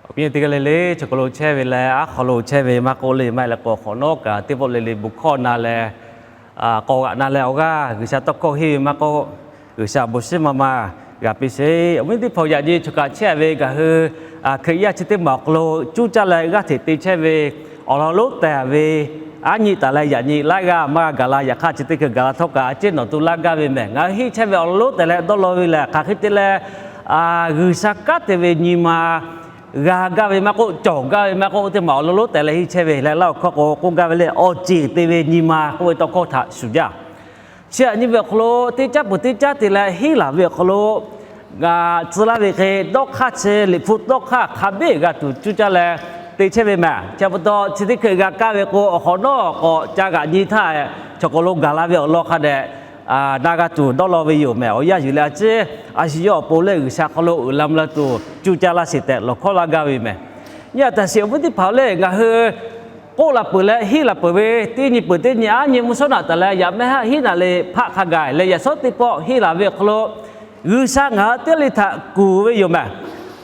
Awˬ viˉ teˇ g'aˇ le le, chaw hk'aw lo chehˇ ve leh aˉ hk'aw lo chehˇ ve maˇ k'oˆ le, maˇ heˆ leh k'o hk'awꞈ nawˉ kaꞈ teˇ pawˆ le le bon hkawˇ na leh, k'awꞈ g'aꞈ na leh awˬ g'aˇ G'uiˬsha tawˇ hkawˇ henˇ ve maˇ k'oˆ, G'uiˬsha bon shiˉ maˇ maˇ g'a piˇ sheˍ. Awˬ viˉ teˇ hpaˍ, yaꞈ nyi choˬ kaꞈ chehˇ ve ngaˬ hui Hkriꞈ yaˇ chi teˇ maˬ awˬ hk'aw lo cuˇ caˇ leh g'aˇ hteꞈ te chehˇ ve awˬ lawn lonˉ tehˬ ve, aˉ nyi taˍ leh yaꞈ nyi laiˉ g'aˇ maˇ g'a gaˬ la. Yaꞈ hk'aˇ chi teˇ hkui gaˬ la htawˇ kaꞈ a ciˉ nawˬ to laˇ gaˇ ve mehˬ. Ngaˬ hui henˇ chehˇ ve awˬ lawn lonˉ tehˬ leh dawˇ law ve lehˬ, hk'aˬ hk'e te leh G'uiˬsha kanˉ te ve nyi ma g'a gaˇ ve maˇ k'oˆ, cawˬ gaˇ ve maˇ k'oˆ, teˇ maˬ awˬ lawn lonˉ tehˬ leh henˇ chehˇ ve leh laˇ awˬ hkawˇ k'o k'oˆ gaˇ ve leh, awˬ ceˬ te ve nyi ma k'oˆ ve tawˇ hkawˇ htaꞈ shuˍ jaˇ. Chi aꞈ nyi ve awˬ hk'aw lo teˇ caˉ peuˬ teˇ caˉ te leh henˇ laˬ ve awˬ hk'aw lo g'a tcuh laˇ ve hk'e, dawˇ hk'aˇ chi Liꞈ hpu dawˇ hk'aˇ hk'a biˇ g'a tuˬ cuˇ caˇ leh te chehˇ ve mehˬ. Chi pa taw chi teˇ hkui g'a kaˇ ve k'o, awˬ hk'awꞈ nawˉ k'awꞈ ca g'aꞈ nyi htaˇ, chaw hk'aw lo gaˬ la ve awˬ lawn hk'a dehꞈ na g'a tuˬ dawˇ law ve yoˬ mehˬ. Awˬ yanˇ yuˬ leh a ciˉ a shu yawˇ awˬ pon lehˬ G'uiˬsha hk'aw lo uiˍ la mvuh la tuˬ cuˇ caˇ laˇ sheˍ tehꞈ lawˬ hkawˇ laˇ gaˇ ve mehˬ. Nyi aꞈ taˍ sheˍ, awˬ viˉ teˇ hpaˍ lehˬ, ngaˬ hui k'oˆ la peuˬ leh henˇ la peuˬ ve teˇ nyi peuˬ teˇ nyi aˉ nyi mvuhˇ shawˉ naꞈ taˍ leh yaꞈ mehˆ haˆ hiˉ naˍ le hpaˆ hk'a gaˬ leh yaꞈ shawˉ teˇ pawˆ henˇ laˬ ve awˬ hk'aw lo G'uiˬsha ngaˬ hui teˇ g'aˇ le htaꞈ kuˬ ve yoˬ mehˬ.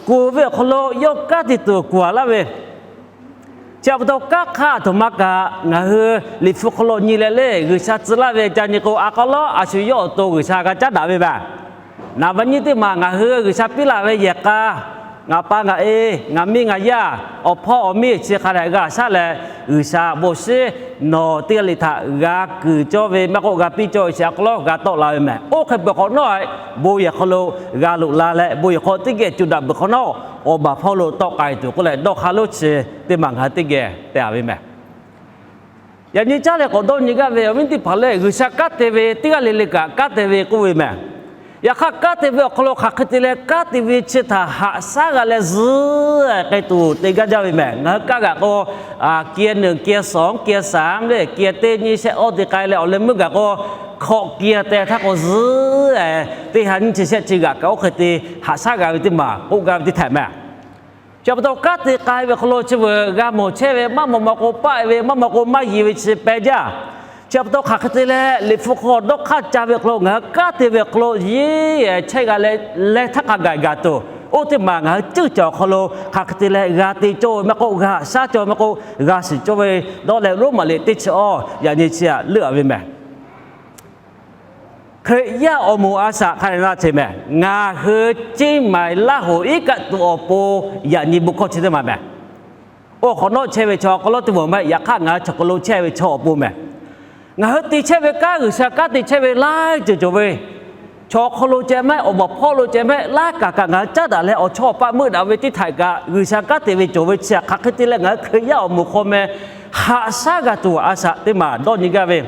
Kuˬ ve awˬ hk'aw lo yawˇ kanˉ te tuˬ kuˬ a laˇ ve Chi pa taw kanˉ hk'aˇ aˬ htoꞈ ma kaꞈ ngaˬ hui Liꞈ hpu hk'aw lo nyi leh le, G'uiˬsha tcuh laˇ ve ca nyi k'o, a k'aw lawˉ a shu yawˇ awˬ to G'uiˬsha g'a caˉ daꞈ ve mehˬ. Naˍ baˆ nyiˇ teˇ maˬ ngaˬ hui G'uiˬsha piˇ laˬ ve yehˬ k'a, ngaˬ pa ngaˬ e, ngaˬ miˇ ngaˬ yaˇ, awˬ hpawˇ awˬ miˇ chi hk'a dehꞈ g'a shaˉ leh, G'uiˬsha bon shiˉ nawˬ teˇ g'aˇ le htaꞈ g'a kuiˬ cawˇ ve maˇ k'oˆ, g'a piˇ cawˇ ve chi a k'aw lawˉ g'a tawˆ la ve mehˬ. Oˇ hk'e peuˬ hk'awꞈ nawˉ, bon yehˬ hk'aw lo g'a loꞈ la leh, bon yehˬ hk'aw teˇ geh cuˇ daꞈ peuˬ hk'awꞈ nawˉ, awˬ baˬ hpawˇ lo tawˆ k'ai tuˬ k'oˆ leh dawˇ hk'a lonˉ chi teˇ maˬ ngaˬ hui teˇ geh te a ve mehˬ. Yaꞈ nyi caˉ leh k'awꞈ dawˇ nyi gaˇ ve awˬ viˉ teˇ hpaˍ lehˬ, G'uiˬsha kanˉ te ve teˇ g'aˇ le le kaꞈ kanˉ te ve k'oˆ ve mehˬ. Yaꞈ hk'aˇ kanˉ te ve awˬ hk'aw lo hk'aˬ hk'e te leh kanˉ te ve chi htaꞈ haꞈ shaˉ g'a leh zuhˉ k'ai tuˬ te gaˇ jaˇ ve mehˬ. Ngaˬ hui kaˇ g'aꞈ k'o, kia nuiˬ kia sawˍ kia saˍ leh kia teˇ nyi shehˆ awˇ te k'ai leh awˬ leh meuˇ gaˬ k'o, hkawꞈ kia te htaˇ k'o zuhˉ teˇ ha nyiˇ chi shehˆ chi g'aꞈ kaꞈ oˇ hk'e te haꞈ shaˉ g'a ve teˇ maˬ k'oˆ gaˇ ve teˇ htaꞈ mehˬ. Chi pa taw kanˉ te k'ai ve awˬ hk'aw lo chi veuˬ g'a mawˬ chehˇ ve, maˇ mawˬ maˇ k'o paˆ ve, maˇ mawˬ k'o maˇ yi ve chi peh jaˇ. Chi pa taw hk'aˬ hk'e te leh Liꞈ hpu hk'aw dawˇ hk'aˇ ca ve awˬ hk'aw lo ngaˬ hui kanˉ te ve awˬ hk'aw lo yeˇ chehˇ g'a leh leh htaˇ hk'a gaˬ gaˬ tuˬ, oˇ teˇ maˬ ngaˬ hui ceuˇ caˬ awˬ hk'aw lo hk'aˬ hk'e te leh g'a te cawˇ ve maˇ k'oˆ, g'a shaˉ cawˇ ve maˇ k'oˆ, g'a shiˍ cawˇ ve dawˇ leh Roˉmaꞈ liꞈ teˇ chi awˇ yaꞈ nyi chi htaꞈ leuˆ a ve mehˬ. Hkriꞈ yaˇ awˬ moˍ a shaꞈ hk'a dehꞈ na te mehˬ. Ngaˬ hui ceˇ maiˍ laˇ hoꞈ iˉ kaˆ tuꞈ awˬ pon yaꞈ nyi bon hkawˇ chi teˇ maˬ mehˬ. Oˇ hk'awꞈ nawˉ chehˇ ve chaw hk'aw lo teˇ moˍ maˇ heˆ, yaꞈ hk'aˇ ngaˬ hui chaw hk'aw lo chehˇ ve chaw awˬ pon mehˬ. Ngaˬ hui te chehˇ ve kanˉ, G'uiˬsha kanˉ te chehˇ ve laiˉ ceuˬ cawˬ ve, chaw hk'aw lo ceh mehˆ, awˬ baˬ hpawˇ lo ceh mehˆ, laiˉ kaꞈ kaꞈ ngaˬ hui caˉ daꞈ leh awˬ chawˇ awˬ paˆ meuˆ daꞈ ve teˇ htaiꞈ kaꞈ G'uiˬsha kanˉ te ve cawˬ ve chi htaꞈ hk'aˬ hk'e te leh ngaˬ hui Hkriꞈ yaˇ awˬ moˍ hk'aw meh haꞈ shaˉ g'a tuˬ a shaꞈ teˇ maˬ dawˇ nyi gaˇ ve,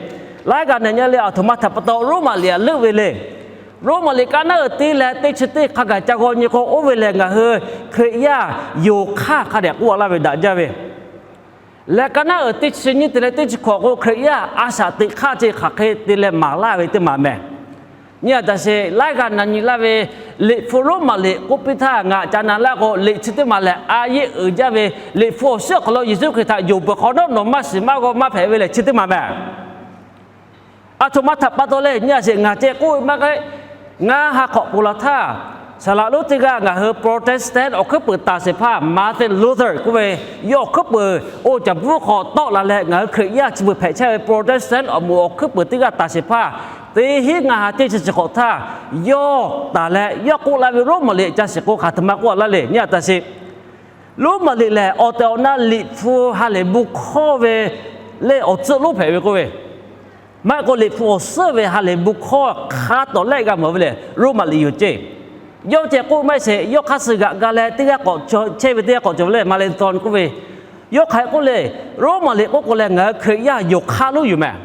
laiˉ g'aˇ na nyi leh aˬ htoꞈ ma htaꞈ pa taw Roˉmaꞈ liꞈ htaꞈ leuˆ ve le. Roˉmaꞈ liꞈ ka naˉ uiˍ teˇ leh teˇ chi teˇ hk'a gaˬ ca g'aw nyi k'o, oˇ ve lehˬ ngaˬ hui Hkriꞈ yaˇ yonˍ hk'aˇ hk'a dehꞈ k'oˆ laˇ ve daꞈ jaˇ ve lehˬ, ka naˉ uiˍ teˇ chi nyiˇ te leh teˇ chi hkawꞈ k'o, Hkriꞈ yaˇ a shaꞈ teꞈ hk'aˇ chi hk'aˬ hk'e te leh maˍ laˇ ve teˇ maˬ mehˬ. Nyi aꞈ taˍ sheˍ, laiˉ g'aˇ na nyi laˇ ve Liꞈ hpu Roˉmaꞈ liꞈ k'oˆ piˇ htaˇ ngaˬ ca na laˇ k'o, liꞈ chi teˇ maˬ lehˬ a yeˆ uiˍ jaˇ ve, Liꞈ hpu awˬ suhˉ awˬ hk'aw lo Yeˍsuˆ Hkriꞈ htaꞈ yonˍ peuˬ hk'awꞈ nawˉ nawˬ maˇ shiˍ maˇ g'aw maˇ hpehꞈ ve lehˬ chi teˇ maˬ mehˬ. Aˬ htoꞈ ma htaꞈ pa taw leh nyi aꞈ sheˍ, ngaˬ ceh k'oˆ ve maˇ k'ai, ngaˬ ha hk'awꞈ ponˬ la htaˇ, saˍ laꞈ lonˉ teˇ g'aˇ ngaˬ hui Protestant awˬ hkuiˉ peuˬ taˍ sheˍ hpaˇ Martin Luther k'oˆ ve, yawˇ awˬ hkuiˉ peuˬ oˇ caˍ bvuhˇ hk'aw tawˆ la leh ngaˬ hui Hkriꞈ yaˇ chi beuꞈ hpehꞈ chehˇ ve Protestant awˬ moˍ awˬ hkuiˉ peuˬ teˇ g'aˇ taˍ sheˍ hpaˇ, teˇ hinˉ ngaˇ ha teˇ chi chi hk'awꞈ htaˇ, yawˇ taˍ leh yawˇ k'oˆ laˇ ve Roˉmaꞈ liꞈ ca shiˍ k'o hk'aˬ htoꞈ ma k'oˆ laˇ le nyi aꞈ taˍ sheˍ. Roˉmaꞈ liꞈ lehˬ awˬ tehˬ awˬ na Liꞈ hpu ha lehˬ bon hkawˇ ve lehˬ awˬ tcuhˆ lonˉ hpehꞈ ve k'oˆ ve, maˇ heˆ k'o Liꞈ hpu awˬ suhˉ ve ha lehˬ bon hkawˇ hk'a tawˍ lehˆ g'a mawˬ ve lehˬ Roˉmaꞈ liꞈ yoˬ ceˇ. Yawˇ ceh k'oˆ maˇ sheˍ, yawˇ hk'aˇ suh g'aꞈ ga leh teˇ g'aˇ k'awꞈ chehˇ ve teˇ g'aˇ k'awꞈ cawˬ ve lehˬ Melanchthon k'oˆ ve, yawˇ hk'aˬ hk'e k'oˆ le, Roˉmaꞈ liꞈ k'oˆ k'o lehˬ ngaˬ hui Hkriꞈ yaˇ yonˍ hk'aˇ lonˉ yoˬ mehˬ.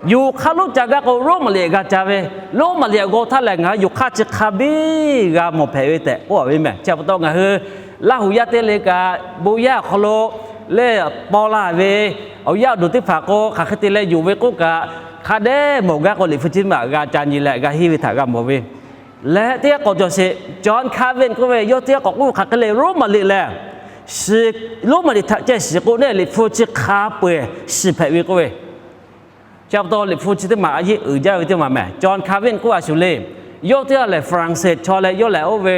Yonˍ hk'aˇ lonˉ ca gaˇ k'o Roˉmaꞈ liꞈ g'a ca ve, Roˉmaꞈ liꞈ g'a g'aw htaˇ lehˬ ngaˬ hui yonˍ hk'aˇ chi hk'a biˇ g'a mawˬ hpehꞈ ve tehꞈ k'oˆ a ve mehˬ. Chi pa taw ngaˬ hui Laˇ huˍ yaˇ teˇ le kaꞈ bon yaˇ awˬ hk'aw lo lehˬ paw la ve awˬ yaˇ awˬ duˬ teˇ hpaˍ k'o hk'aˬ hk'e te leh yonˍ ve k'oˆ kaꞈ, hk'a dehꞈ mawˬ gaˇ k'o Liꞈ hpu chi maˬ g'a ca nyi leh g'a henˇ ve htaꞈ g'a mawˬ ve leh teˇ g'aˇ k'awꞈ cawˬ sheˍ. John Calvin k'oˆ ve yawˇ teˇ g'aˇ k'awꞈ k'oˆ ve hk'aˬ hk'e le, Roˉmaꞈ liꞈ lehˬ, Roˉmaꞈ liꞈ htaꞈ ceh shiˍ k'o neˇ Liꞈ hpu chi hk'a peu-eˬ shiˍ hpehꞈ ve k'oˆ ve. Chi pa taw Liꞈ hpu chi teˇ maˬ a yeˆ uiˍ jaˇ ve teˇ maˬ mehˬ. John Calvin k'oˆ a shuˍ le. Yawˇ teˇ g'aˇ lehˬ Fuˍranˍseˍ chaw leh yawˇ lehˬ oˇ ve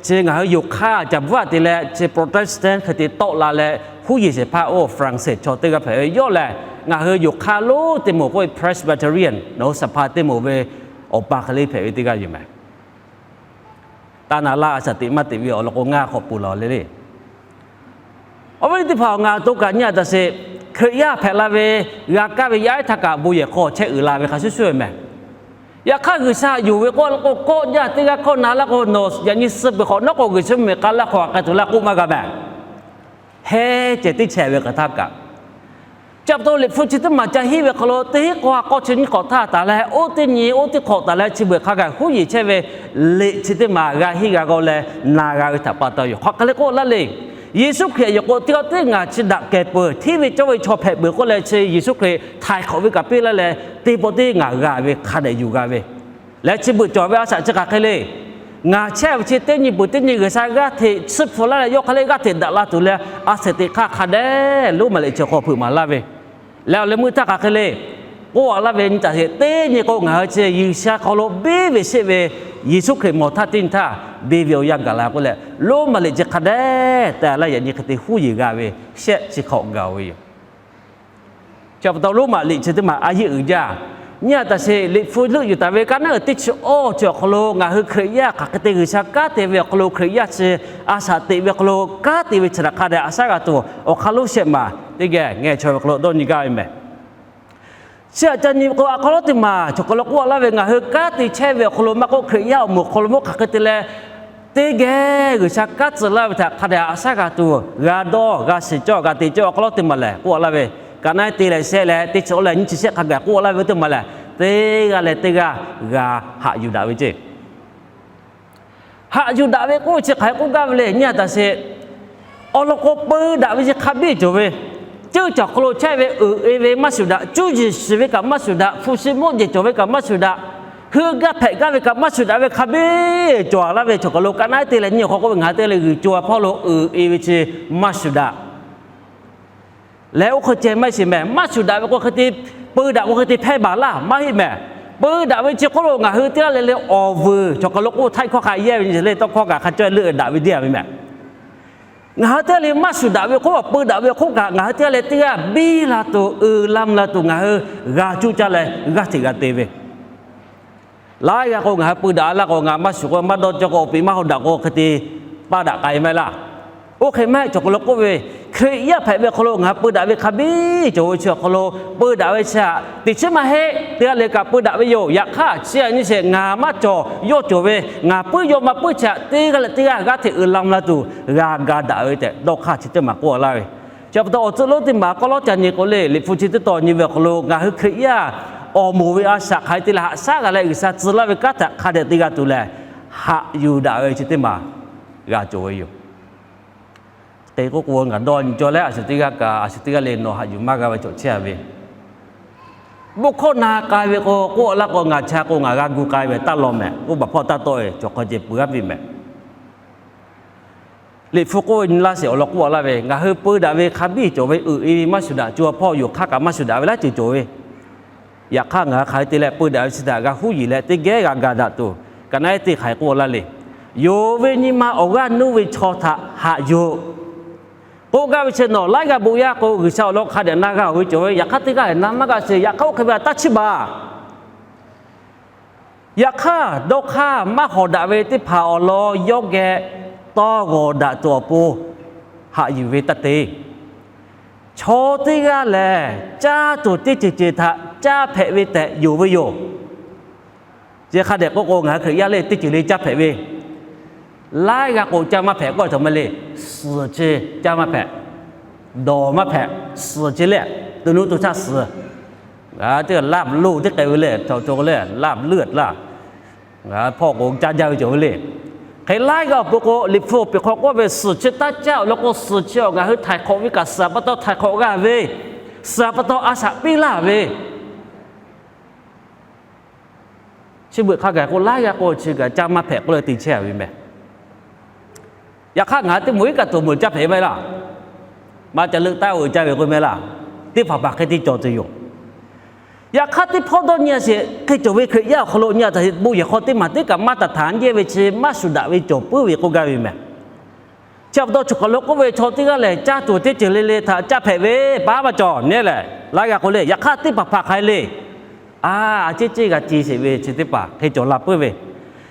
Chi ngaˬ hui yonˍ hk'aˇ caˍ bvuhˆ te leh chi Protestant hk'e te tawˆ la leh huˉ yeˬ shehˍ hpaˇ oˇ Fulanˍseˍ chaw teˇ g'aˇ hpehꞈ ve yawˇ lehˬ, ngaˬ hui yonˍ hk'aˇ lonˉ te moˍ k'oˆ ve Presbyterian nawˬ hui saˍ hpaˍ te moˍ ve awˬ pa hk'e le hpehꞈ ve teˇ g'aˇ yoˬ mehˍ. Taˇ na laˇ, a shaꞈ teꞈ maˇ teꞈ ve awˬ lawn k'o ngaˇ hk'awꞈ peuˬ lawˬ le le. Awˬ viˉ teˇ hpaˍ-oˬ, ngaˬ to kaꞈ nyi a taꞈ sheˍ, Hkriꞈ yaˇ hpehꞈ la ve g'a kaˇ ve yaˇ ehˉ htaˇ kaꞈ bon yehˬ hk'aw chehˇ uiˍ la ve hk'a shuˍ shuˍ ve mehˍ. Yaꞈ hk'aˇ G'uiˬsha yuˬ ve k'oˆ la k'o, kawˆ jaˇ teˇ g'aˇ hkawˇ na laˇ k'o, nawˬ yaꞈ nyi suh peuˬ hk'awꞈ nawˉ k'o, G'uiˬsha mvuhˇmiˬ k'a laˇ hk'aw hk'a tuˬ laˇ k'oˆ maˇ g'a mehˍ. Heˉ ceh teˇ chehˇ ve hk'aˬ htaˇ kaꞈ, chi pa taw Liꞈ hpu chi teˇ maˬ ca hiˉ ve hk'aw lo teˇ hinˉ k'awˇ ha k'awˇ chi nyiˇ k'awꞈ htaˇ taˍ leh, oˇ teˇ nyi oˇ teˇ hk'awꞈ taˍ leh chi beuꞈ hk'a gaˬ huˉ yeˬ chehˇ ve liꞈ chi teˇ maˬ g'a hiˉ g'a g'aw leh na g'a ve htaꞈ pa taw yoˬ. Hk'aˬ hk'e le k'oˆ laˇ le. Yeˍsuˆ Hkriꞈ yawˬ k'o teˇ g'aˇ teˇ ngaˬ chi daꞈ kehˬ peuˬ, hteˇ ve cawˇ ve chaw hpehꞈ peuˬ k'oˆ leh chi Yeˍsuˆ Hkriꞈ htaiˍ hk'awꞈ ve kaꞈ piˇ laˇ leh, teˇ pawˆ teˇ ngaˬ g'a ve hk'a dehꞈ yuˬ g'a ve lehˬ, chi beuꞈ cawˬ ve a shaꞈ chi hk'aˬ hk'e le. Ngaˬ chehˇ ve chi teˇ nyi peuˬ teˇ nyi G'uiˬsha g'aˇ hteꞈ tsuhˇ hpu laˇ leh yawˇ hk'a le g'aˇ hteꞈ daꞈ la tuˬ leh, a shaꞈ teꞈ hk'aˇ hk'a dehꞈ Roˉmaꞈ liꞈ chi hk'aw hpeuꞈ maˍ laˇ ve lehˬ, awˬ leh meuˇ htaˇ hk'aˬ hk'e le k'oˆ a laˇ ve nyi taˍ sheˍ, teˇ nyi k'o ngaˬ hui chi G'uiˬsha hk'aw lo biˇ ve sheˆ ve Yeˍsuˆ Hkriꞈ mawˬ htaˇ teˇ nyi htaˇ biˇ ve awˬ yanˇ gaˬ la k'oˆ leh, Roˉmaꞈ liꞈ chi hk'a dehꞈ te laˇ yaꞈ nyi hk'e te huˉ yeˬ g'a ve shehˆ chi hk'awꞈ gaˬ ve yoˬ. Chi pa taw Roˉmaꞈ liꞈ chi teˇ maˬ a yeˆ uiˍ jaˇ. Nyi a taꞈ sheˍ, Liꞈ hpu leuˆ yuˬ taˍ ve kaˇ naˉ uiˍ teˇ chi awˇ chi awˬ hk'aw lo ngaˬ hui Hkriꞈ yaˇ hk'aˬ hk'e te G'uiˬsha kanˉ te ve awˬ hk'aw lo, Hkriꞈ yaˇ chi a shaꞈ teꞈ ve hk'aw lo kanˉ te ve chi htaꞈ hk'a dehꞈ haꞈ shaˉ g'a tuˬ awˬ hk'aˇ lonˉ shehˆ maˬ teˇ geh ngeh chaweh ve hk'aw lo dawˇ nyi gaˇ ve mehˍ. Chi htaꞈ ca nyi k'o, a hk'aw lo teˇ maˬ chaw hk'aw lo k'oˆ laˇ ve, ngaˬ hui kanˉ te chehˇ ve awˬ hk'aw lo maˇ k'oˆ, Hkriꞈ yaˇ awˬ moˍ hk'aw lo maˇ hk'aˬ hk'e te leh, teˇ geh G'uiˬsha kanˉ tcuh laˇ ve htaꞈ hk'a dehꞈ haꞈ shaˉ g'a tuˬ, g'a dawˇ g'a shiˍ cawˇ g'a te cawˇ awˬ hk'aw lo teˇ maˬ lehˬ k'oˆ laˇ ve, ka naˉ te leh shehˆ leh teˇ chi awˇ leh nyiˇ chi shehˆ hk'a gaˬ k'oˆ laˇ ve teˇ maˬ lehˬ, teˇ g'aˇ leh teˇ g'aˇ g'a haꞈ yuˬ daꞈ ve ceˇ. Haꞈ yuˬ daꞈ ve k'oˆ ve chi hk'aˬ hk'e k'oˆ gaˇ ve le, nyi a taꞈ sheˍ. Awˬ lawn k'o, peu daꞈ ve chi hk'a biˇ cawˬ ve, ceuˇ caˬ hk'aw lo chehˇ ve uiˍ e ve maˇ shuˍ daꞈ, cuˇ yiˍ shiˍ ve kaꞈ maˇ shuˍ daꞈ, hpu shi mawˇ jehˬ cawˬ ve kaꞈ maˇ shuˍ daꞈ, heuˆ gaˇ hpehꞈ gaˇ ve kaꞈ maˇ shuˍ daꞈ ve hk'a biˇ cawˬ laˇ ve chaw hk'aw lo ka naˉ te leh nyi awˬ hk'aw k'oˆ ve, ngaˬ hui teˇ g'aˇ leh g'uiˬ co a hpawˇ lo uiˍ e ve chi maˇ shuˍ daꞈ. Leh oˇ hk'e ceh maˇ heˆ sheˍ mehˍ. Maˇ shuˍ daꞈ ve k'o hk'e te, peu daꞈ k'o hk'e te hpehˇ baˬ laˇ maˇ heˆ mehˍ. Peu daꞈ ve chi hk'oˆ lo ngaˬ hui teˇ g'aˇ leh leh awˬ vuiˬ chaw hk'aw lo k'oˆ htaiˇ hkawˇ hk'a yehˇ ve nyi leh tawˇ hkawˇ kaꞈ hk'a cawˇ leuˆ daꞈ ve deˇ a ve mehˍ. Ngaˬ hui teˇ g'aˇ leh maˇ shuˍ daꞈ ve hk'oˆ a peu daꞈ ve hk'oˆ kaꞈ ngaˬ hui teˇ g'aˇ leh teˇ g'aˇ biˇ la tuˬ, uiˍ la mvuh la tuˬ ngaˬ hui g'a cuˇ caˇ leh g'aˇ hteꞈ g'a te ve. Laiˉ g'aˇ k'o ngaˬ hui peu daꞈ laˇ k'o, ngaˬ maˇ shuˍ k'o maˇ dawˇ cawˇ k'o, awˬ piˍ maˇ haw daꞈ k'o hk'e te paˇ daꞈ k'ai maˇ heˆ laˇ. Oˇ hk'e maˇ heˆ, chaw hk'aw lo k'oˆ ve, Hkriꞈ yaˇ hpehꞈ ve awˬ hk'aw lo ngaˬ hui peu daꞈ ve hk'a biˇ cawˬ ve chi awˬ hk'aw lo, peu daꞈ ve chi htaꞈ teꞈ chiˉ maˇ heˆ, teˇ g'aˇ leh kaꞈ peu daꞈ ve yoˬ. Yaꞈ hk'aˇ chi a nyi sheˍ, ngaˬ maˇ cawˬ yawˇ cawˬ ve, ngaˬ puiˉ yawˇ maˇ puiˉ chi htaꞈ teˇ g'aˇ leh teˇ g'aˇ g'aˇ hteꞈ uiˍ la mvuh la tuˬ g'a ga daꞈ ve tehꞈ dawˇ hk'aˇ chi teˇ maˬ k'oˆ laˇ ve. Chi pa taw awˬ tcuh lonˉ teˇ maˬ k'awˇ lawˉ ca nyi k'o le, Liꞈ hpu chi teˇ tawn nyi ve awˬ hk'aw lo ngaˬ hui Hkriꞈ yaˇ awˬ moˍ ve a shaꞈ hk'aˬ hk'e te leh haꞈ shaˉ g'a leh G'uiˬsha tcuh laˇ ve kanˉ htaꞈ hk'a dehꞈ te g'a tuˬ lehˬ, haꞈ yuˬ daꞈ ve chi teˇ maˬ g'a cawˬ ve yoˬ. Hk'e k'oˆ k'o, ngaˬ dawˇ nyi cawˇ leh a shu teˇ g'aˇ kaꞈ a shu teˇ g'aˇ leh nawˬ haꞈ yuˬ maˇ g'a ve cawˬ chehˇ a ve, bon hkawˇ na k'ai ve k'o, k'oˆ laˇ k'o, ngaˬ cha k'o ngaˬ g'a gu k'ai ve taˇ law mehˍ. Oˇ baˬ hpawˇ taˇ tawˆ ve cawˬ hk'aw ceh peuˬ g'aˇ piˇ mehˍ. Liꞈ hpu k'oˆ ve nyi laˇ sheˍ, awˬ lawn k'oˆ laˇ ve, ngaˬ hui peu daꞈ ve hk'a biˇ cawˬ ve, uiˍ e ve maˇ shuˍ daꞈ, co a hpawˇ yonˍ hk'aˇ kaꞈ maˇ shuˍ daꞈ ve laiˉ ceuˬ cawˬ ve. Yaꞈ hk'aˇ ngaˬ hui hk'aˬ hk'e te leh peu daꞈ ve chi htaꞈ g'a huˉ yeˬ leh teˇ geh g'a ga daꞈ tuˬ, ka naˉ te hk'aˬ hk'e k'oˆ laˇ le. Yonˍ ve nyi ma awˬ g'aˇ nuˇ ve chaw htaꞈ haꞈ yuˬ k'oˆ gaˇ ve chi nawˬ laiˉ g'aˇ bon yaˇ k'o G'uiˬsha awˬ lawn hk'a dehꞈ na g'a oˬ ve cawˬ ve, yaꞈ hk'aˇ teˇ g'aˇ na maˇ g'a sheˍ. Yaꞈ hk'aˇ oˇ hk'e ve htaꞈ taˇ chiˇ baˬ. Yaꞈ hk'aˇ dawˇ hk'aˇ maˇ hawˍ daꞈ ve teˇ hpaˍ awˬ lawn yawˇ geh tawˇ g'awˬ daꞈ tuˬ awˬ pon haꞈ yuˬ ve taˇ te. Chaw teˇ g'aˇ lehˬ, caˇ tuˬ teˇ ceuˬ ceuˬ htaꞈ caˇ hpehꞈ ve tehꞈ yonˍ ve yoˬ. Chi hk'a dehꞈ k'oˆ k'o, ngaˬ hui Hkriꞈ yaˇ lehˬ teˇ ceuˬ le caˇ hpehꞈ ve, laiˉ g'aˇ k'o caˇ maˇ hpehꞈ k'oˆ ve htaꞈ ma le. Suhˍ chi caˇ maˇ hpehꞈ, dawˬ maˇ hpehꞈ, suhˍ chi lehˬ, to nuˇ to chaˇ suhˍ. Ngaˬ teˇ g'aˇ laˇ loˇ teˇ k'ai ve lehˬ, cawˬ cawˬ lehˬ laˇ leuˆ laˇ. Ngaˬ hpawˇ k'o caˇ jaˇ ve cawˬ ve le. Hk'e laiˉ g'aˇ awˬ pon k'o, Liꞈ hpu awˬ piˍ hk'aw k'oˆ ve, suhˍ chi taˇ caˇ awˬ lawn k'o, suhˍ chi awˬ ngaˬ hui htaiˍ hk'awꞈ ve kaꞈ suhˍ pa taw htaiˍ hk'awꞈ g'a ve, suhˍ pa taw a shaꞈ piˇ laˇ ve Chi beuꞈ hk'a gaˬ k'o, laiˉ g'aˇ k'o chi kaꞈ caˇ maˇ hpehꞈ k'oˆ leh te chehˇ a ve mehˍ. Yaꞈ hk'aˇ, ngaˬ hui teˇ moˍ iˉ kaꞈ tuˬ moˍ caˇ hpehꞈ ve maˇ heˆ laˇ. Maˇ ca leuˆ taˉ oˬ caˇ ve k'oˆ ve maˇ heˆ laˇ. Teˇ hpaˍ hpaˍ hk'e te cawˬ tuˬ yoˬ. Yaꞈ hk'aˇ, teˇ hpawˇ dawˇ nyi a sheˍ, hk'e cawˬ ve Hkriꞈ yaˇ awˬ hk'aw lo nyi a taˍ sheˍ, bon yehˬ hk'aw teˇ maˬ teˇ kaꞈ maˇ taˍ htanˍ yehˇ ve chi maˇ shuˍ daꞈ ve cawˬ puiˉ ve k'oˆ gaˇ ve mehˍ. Chi pa taw, chaw hk'aˬ lo k'oˆ ve chaw teˇ g'aˇ lehˬ, caˇ tuˬ teˇ ceuˬ le le htaꞈ caˇ hpehꞈ ve, paˍ maˇ cawˬ nehˉ lehˬ, laiˉ g'aˇ k'o le, yaꞈ hk'aˇ teˇ hpaˍ hpaˍ hk'aˬ hk'e le, a, a ciˉ ciˉ g'a ce sheˍ ve chi teˇ hpaˍ hk'e cawˬ la puiˉ ve.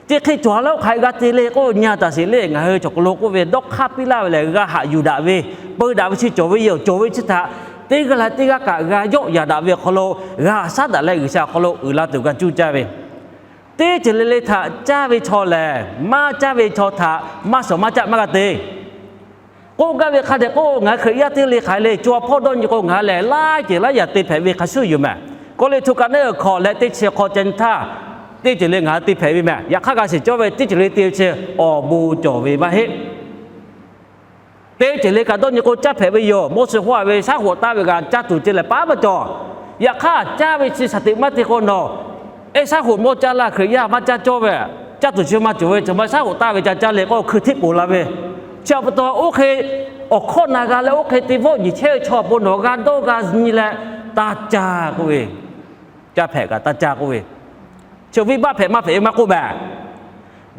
Chi hk'e cawˬ a leh oˇ hk'aˬ hk'e g'a te le k'oˆ nyi a taˍ sheˍ le, ngaˬ hui chaw hk'aˬ lo k'oˆ ve dawˇ hk'aˇ piˇ laˇ ve lehˬ, g'a haꞈ yuˬ daꞈ ve, peu daꞈ ve chi cawˬ ve yoˬ. Cawˬ ve chi htaꞈ teˇ g'aˇ leh teˇ g'aˇ kaꞈ g'a yawˆ yaꞈ daꞈ ve awˬ hk'aw lo, g'a shaˉ daꞈ leh G'uiˬsha awˬ hk'aw lo uiˍ la tuˬ g'a cuˇ caˇ ve, teˇ ceuˬ le le htaꞈ caˇ ve chaw lehˬ, maˇ caˇ ve chaw htaꞈ maˇ shawˍ maˇ caˆ maˇ g'a te. K'oˆ gaˇ ve hk'a dehꞈ k'o, ngaˬ hui Hkriꞈ yaˇ teˇ g'aˇ le hk'aˬ hk'e le, co ha hpawˇ dawˇ nyi k'o, ngaˬ hui lehˬ laiˉ ceuˬ laiˉ yaꞈ te hpehꞈ ve hk'a shuˍ yoˬ mehˍ. Kawˇrenˍhtuˆ ka naˉ uiˍ hkawꞈ leh teˇ chi hk'aw ca nyi htaˇ, teˇ ceuˬ le ngaˬ hui te hpehꞈ ve mehˍ. Yaꞈ hk'aˇ, g'a shiˍ cawˇ ve teˇ ceuˬ le te ve chi awˬ bon cawˬ ve maˇ heˆ. Teˇ ceuˬ le kaꞈ dawˇ nyi k'o, caˇ hpehꞈ ve yoˬ. Mawˇ suh hawˉ a ve shaˉ hoꞈ taˍ ve g'a caˇ tuˬ ceh lehˬ, paˍ maˇ cawˬ. Yaꞈ hk'aˇ, caˇ ve chi shaˍ tiꞈ maˇ te k'o nawˬ, ehˉ shaˉ hoꞈ mawˇ caˇ laˇ, Hkriꞈ yaˇ maˇ caˇ cawˇ ve, caˇ tuˬ chi maˇ cawˬ ve, chaw ma shaˉ hoꞈ taˍ ve ca caˇ le k'o, hkui hteˆ poˬ la ve. Chi pa taw, oˇ hk'e awˬ hkawˇ na g'a leh oˇ hk'e te vawˆ nyi chehˇ ve chaw awˬ pon nawˬ g'a dawˇ g'a nyi leh, taˇ caˇ k'oˆ ve, caˇ hpehꞈ kaꞈ taˇ caˇ k'oˆ ve, chi venˇbaˆ hpehꞈ maˇ hpehꞈ ve maˇ k'oˆ mehˍ.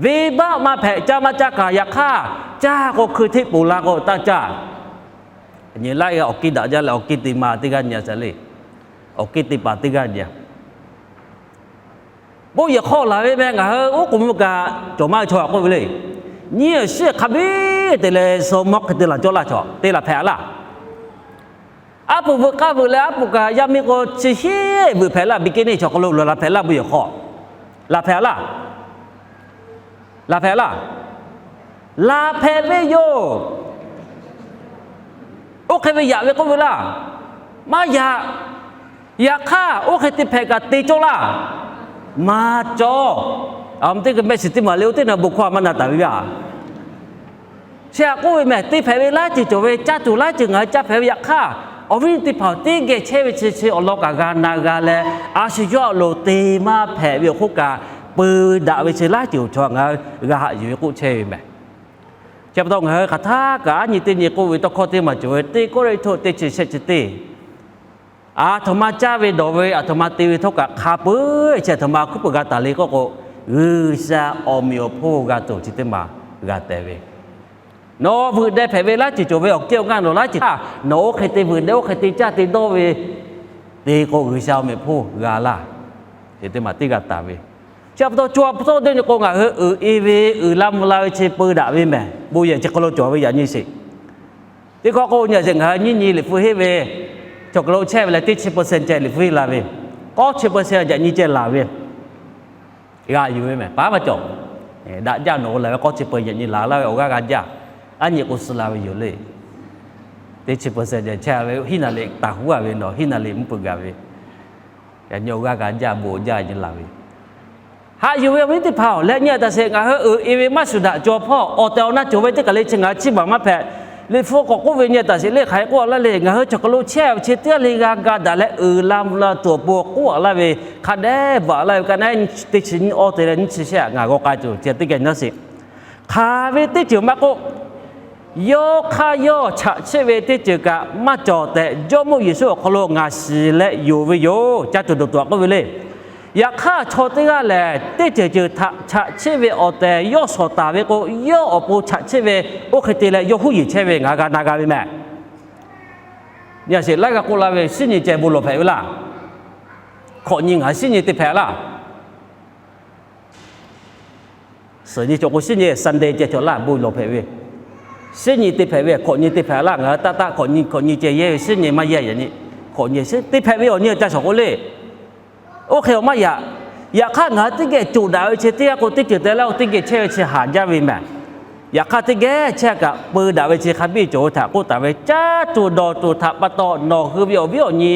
Venˇbaˆ maˇ hpehꞈ, caˇ maˇ caˇ kaꞈ, yaꞈ hk'aˇ caˇ k'o hkui hteˆ poˬ la k'o taˇ caˇ. Nyi laiˉ g'aˇ awˬ kiˇ daꞈ jaˇ leh awˬ kiˇ te ma teˇ g'aˇ nyi a ca le. Awˬ kiˇ te paˍ teˇ g'aˇ nyi a. Bon yehˬ hk'aw laˬ ve meh, ngaˬ hui oˉ k'oˍ mvuh kaꞈ cawˬ maˇ ve chaw htaꞈ k'oˆ ve le. Nyiˇ awˬ shiˉ hk'a biˇ te leh suh mawˇ hk'e te laˬ cawˇ laˇ chaw, te laˬ hpehꞈ laˇ. Aˉ poꞈ veuꞈ k'aˇ veuꞈ leh aˉ poꞈ kaꞈ yaˇ miˇ k'o chi hiˉ veuꞈ hpehꞈ laˇ, bikini chaw hk'aw lo laˬ hpehꞈ laˇ, bon yehˬ hk'aw laˬ hpehꞈ laˇ. Laˬ hpehꞈ laˇ. Laˬ hpehꞈ ve yoˬ. Oˇ hk'e ve yaꞈ ve k'oˆ ve laˇ. Maˇ yaꞈ. Yaꞈ hk'aˇ, oˇ hk'e te hpehꞈ kaꞈ te cawˇ laˇ. Maˇ cawˇ. Aˬ, teˇ hk'e mehˆ shiˍ teˇ maˬ le, oˇ teˇ naˬ bon hkawˇ a maˇ na taˍ ve yaˇ. Chi htaꞈ k'oˆ ve mehˍ, te hpehꞈ ve laiˉ ceuˬ cawˬ ve, caˇ tuˬ laiˉ ceuˬ ngaˬ hui caˇ hpehꞈ ve yaꞈ hk'aˇ, awˬ viˉ teˇ hpaˍ teˇ geh chehˇ ve chi chi awˬ lawn kaꞈ g'a na g'a leh, a shu yawˇ awˬ lo te maˇ hpehꞈ ve awˬ hk'oˆ kaꞈ, peu daꞈ ve chi laiˉ ceuˬ awˬ chaw ngaˬ hui g'a haꞈ yuˬ ve k'oˆ chehˇ ve mehˍ. Chi pa taw ngaˬ hui hk'aˬ htaˇ kaꞈ aˉ nyi teˇ nyi k'oˆ ve tawˇ hkawˇ teˇ maˬ cawˬ ve, teˇ Kawˇrenˍhtuˆ teˇ chi shehˆ chi teˇ, aˬ htoꞈ ma caˇ ve dawˬ ve, aˬ htoꞈ ma te ve htawˇ kaꞈ hk'a peu-eˬ chi aˬ htoꞈ ma hkuiˉ peuˬ g'a taˍ le k'oˆ k'o, G'uiˬsha awˬ meꞈ awˬ hponˇ g'a tuˬ chi teˇ maˬ g'a tehꞈ ve. Nawˬ veuꞈ deh hpehꞈ ve laiˉ ceuˬ cawˬ ve awˬ kehˉ awˬ ngaˇ nawˬ laiˉ ceuˬ htaˇ nawˬ oˇ hk'e te veuꞈ deh, oˇ hk'e te caˇ te dawˇ ve, te k'o G'uiˬsha awˬ meꞈ hponˇ g'a laˇ. Chi teˇ maˬ teˇ g'a taˍ ve. Chi pa taw co ha hpawˇ dawˇ nyi k'o, ngaˬ hui uiˍ e ve, uiˍ la mvuh la ve chi peu daꞈ ve mehˍ. Bon yehˬ chi hk'aw lo cawˬ ve yaꞈ nyi sheˍ. Teˇ hkawˇ k'oˆ nyi a sheˍ, ngaˬ hui nyiˇ nyi Liꞈ hpu henˇ ve, chaw hk'aˬ lo chehˇ ve leh teˇ chi percent ceh Liꞈ hpu henˇ la ve, k'awˇ chi percent yaꞈ nyi ceh laˬ ve, g'a yuˬ ve mehˍ, paˍ maˇ cawˬ. Daꞈ jaˇ nawˬ k'o laˬ ve k'awˇ chi percent yaꞈ nyi laˬ laˇ ve awˬ g'aˇ g'a jaˇ. Aˉ nyi k'o suh la ve yoˬ le. Teˇ chi percent ceh chehˇ ve hiˉ naˍ liꞈ taˍ huˉ a ve nawˬ hiˉ naˍ liꞈ mvuhˇ peuˬ gaˬ ve, yaꞈ nyi awˬ g'aˇ g'a jaˇ, bon jaˇ nyi laˬ ve. Haꞈ yuˬ ve awˬ viˉ teˇ hpaˍ-oˬ, leh nyi a taˍ sheˍ, ngaˬ hui uiˍ e ve maˇ shuˍ daꞈ cawˬ hpawˇ awˬ tehˬ awˬ na cawˬ ve teˇ kaˬ le chi ngaˬ hui chiˇ baˬ maˇ hpehꞈ. Liꞈ hpu k'awꞈ k'oˆ ve nyi a taˍ sheˍ le, hk'aˬ hk'e k'oˆ a laˇ le, ngaˬ hui chaw hk'aˬ lo chehˇ ve chi teˇ g'aˇ le g'a ga daꞈ leh uiˍ la mvuh la tuˬ awˬ pon k'oˆ a laˇ ve, hk'a dehꞈ bvuhꞈ laˇ ve ka na teˇ chi nyiˇ awˇ te leh nyiˇ chi shehˆ ngaˬ g'aw k'ai tuˬ chi teˇ geh nyi a sheˍ. Hk'aˬ ve teˇ ceuˬ maˇ k'oˆ, yawˇ hk'aˇ yawˇ chaꞈ chiˆ ve teˇ ceuˬ kaꞈ maˇ cawˬ tehꞈ, Jawˇmawˇ Yeˍsuˆ awˬ hk'aw lo ngaˬ shiˍ leh yonˍ ve yoˬ. Caˇ tuˬ dawˬ tuˬ aꞈ k'oˆ ve le. Yaꞈ hk'aˇ, chaw teˇ g'aˇ lehˬ, teˇ ceuˬ ceuˬ htaꞈ chaꞈ chiˆ ve awˬ tehˬ yawˇ shawˍ taˍ ve k'o, yawˇ awˬ pon chaꞈ chiˆ ve, oˇ hk'e te leh yawˇ huˉ yeˬ chehˇ ve ngaˬ g'a na g'a ve mehˍ. Nyi a sheˍ, laiˉ g'a k'oˆ laˇ ve, shinˉ nyi ceh bon lawˬ hpehꞈ ve laˇ. Hkawꞈ nyi ngaˬ hui shinˉ nyi te hpehꞈ laˇ. Suhˍ nyi cawˬ k'o shinˉ nyi Sunday ceh cawˬ laˇ, bon lawˬ hpehꞈ ve. Shinˉ nyi te hpehꞈ ve, hkawꞈ nyi te hpehꞈ laˇ. Ngaˬ hui taˆ taˆ hkawꞈ nyi hkawꞈ nyi ceh yehˇ ve shinˉ nyi maˇ yehˇ yaꞈ nyi. Hkawꞈ nyi te hpehꞈ ve awˬ nyi ca shawˍ k'o le. Oˇ hk'e awˬ maˇ yaꞈ. Yaꞈ hk'aˇ, ngaˬ hui teˇ geh coˬ daꞈ ve chi teˇ g'aˇ k'o, teˇ ceuˬ te laˇ k'o, teˇ geh chehˇ ve chi haˍ jaˇ ve mehˍ. Yaꞈ hk'aˇ, teˇ geh chehˇ kaꞈ peu daꞈ ve chi hk'a biˇ cawˬ ve htaꞈ k'oˆ taˍ ve, caˇ tuˬ dawˬ tuˬ htaꞈ pa taw nawˬ hui ve awˬ viˉ awˬ nyi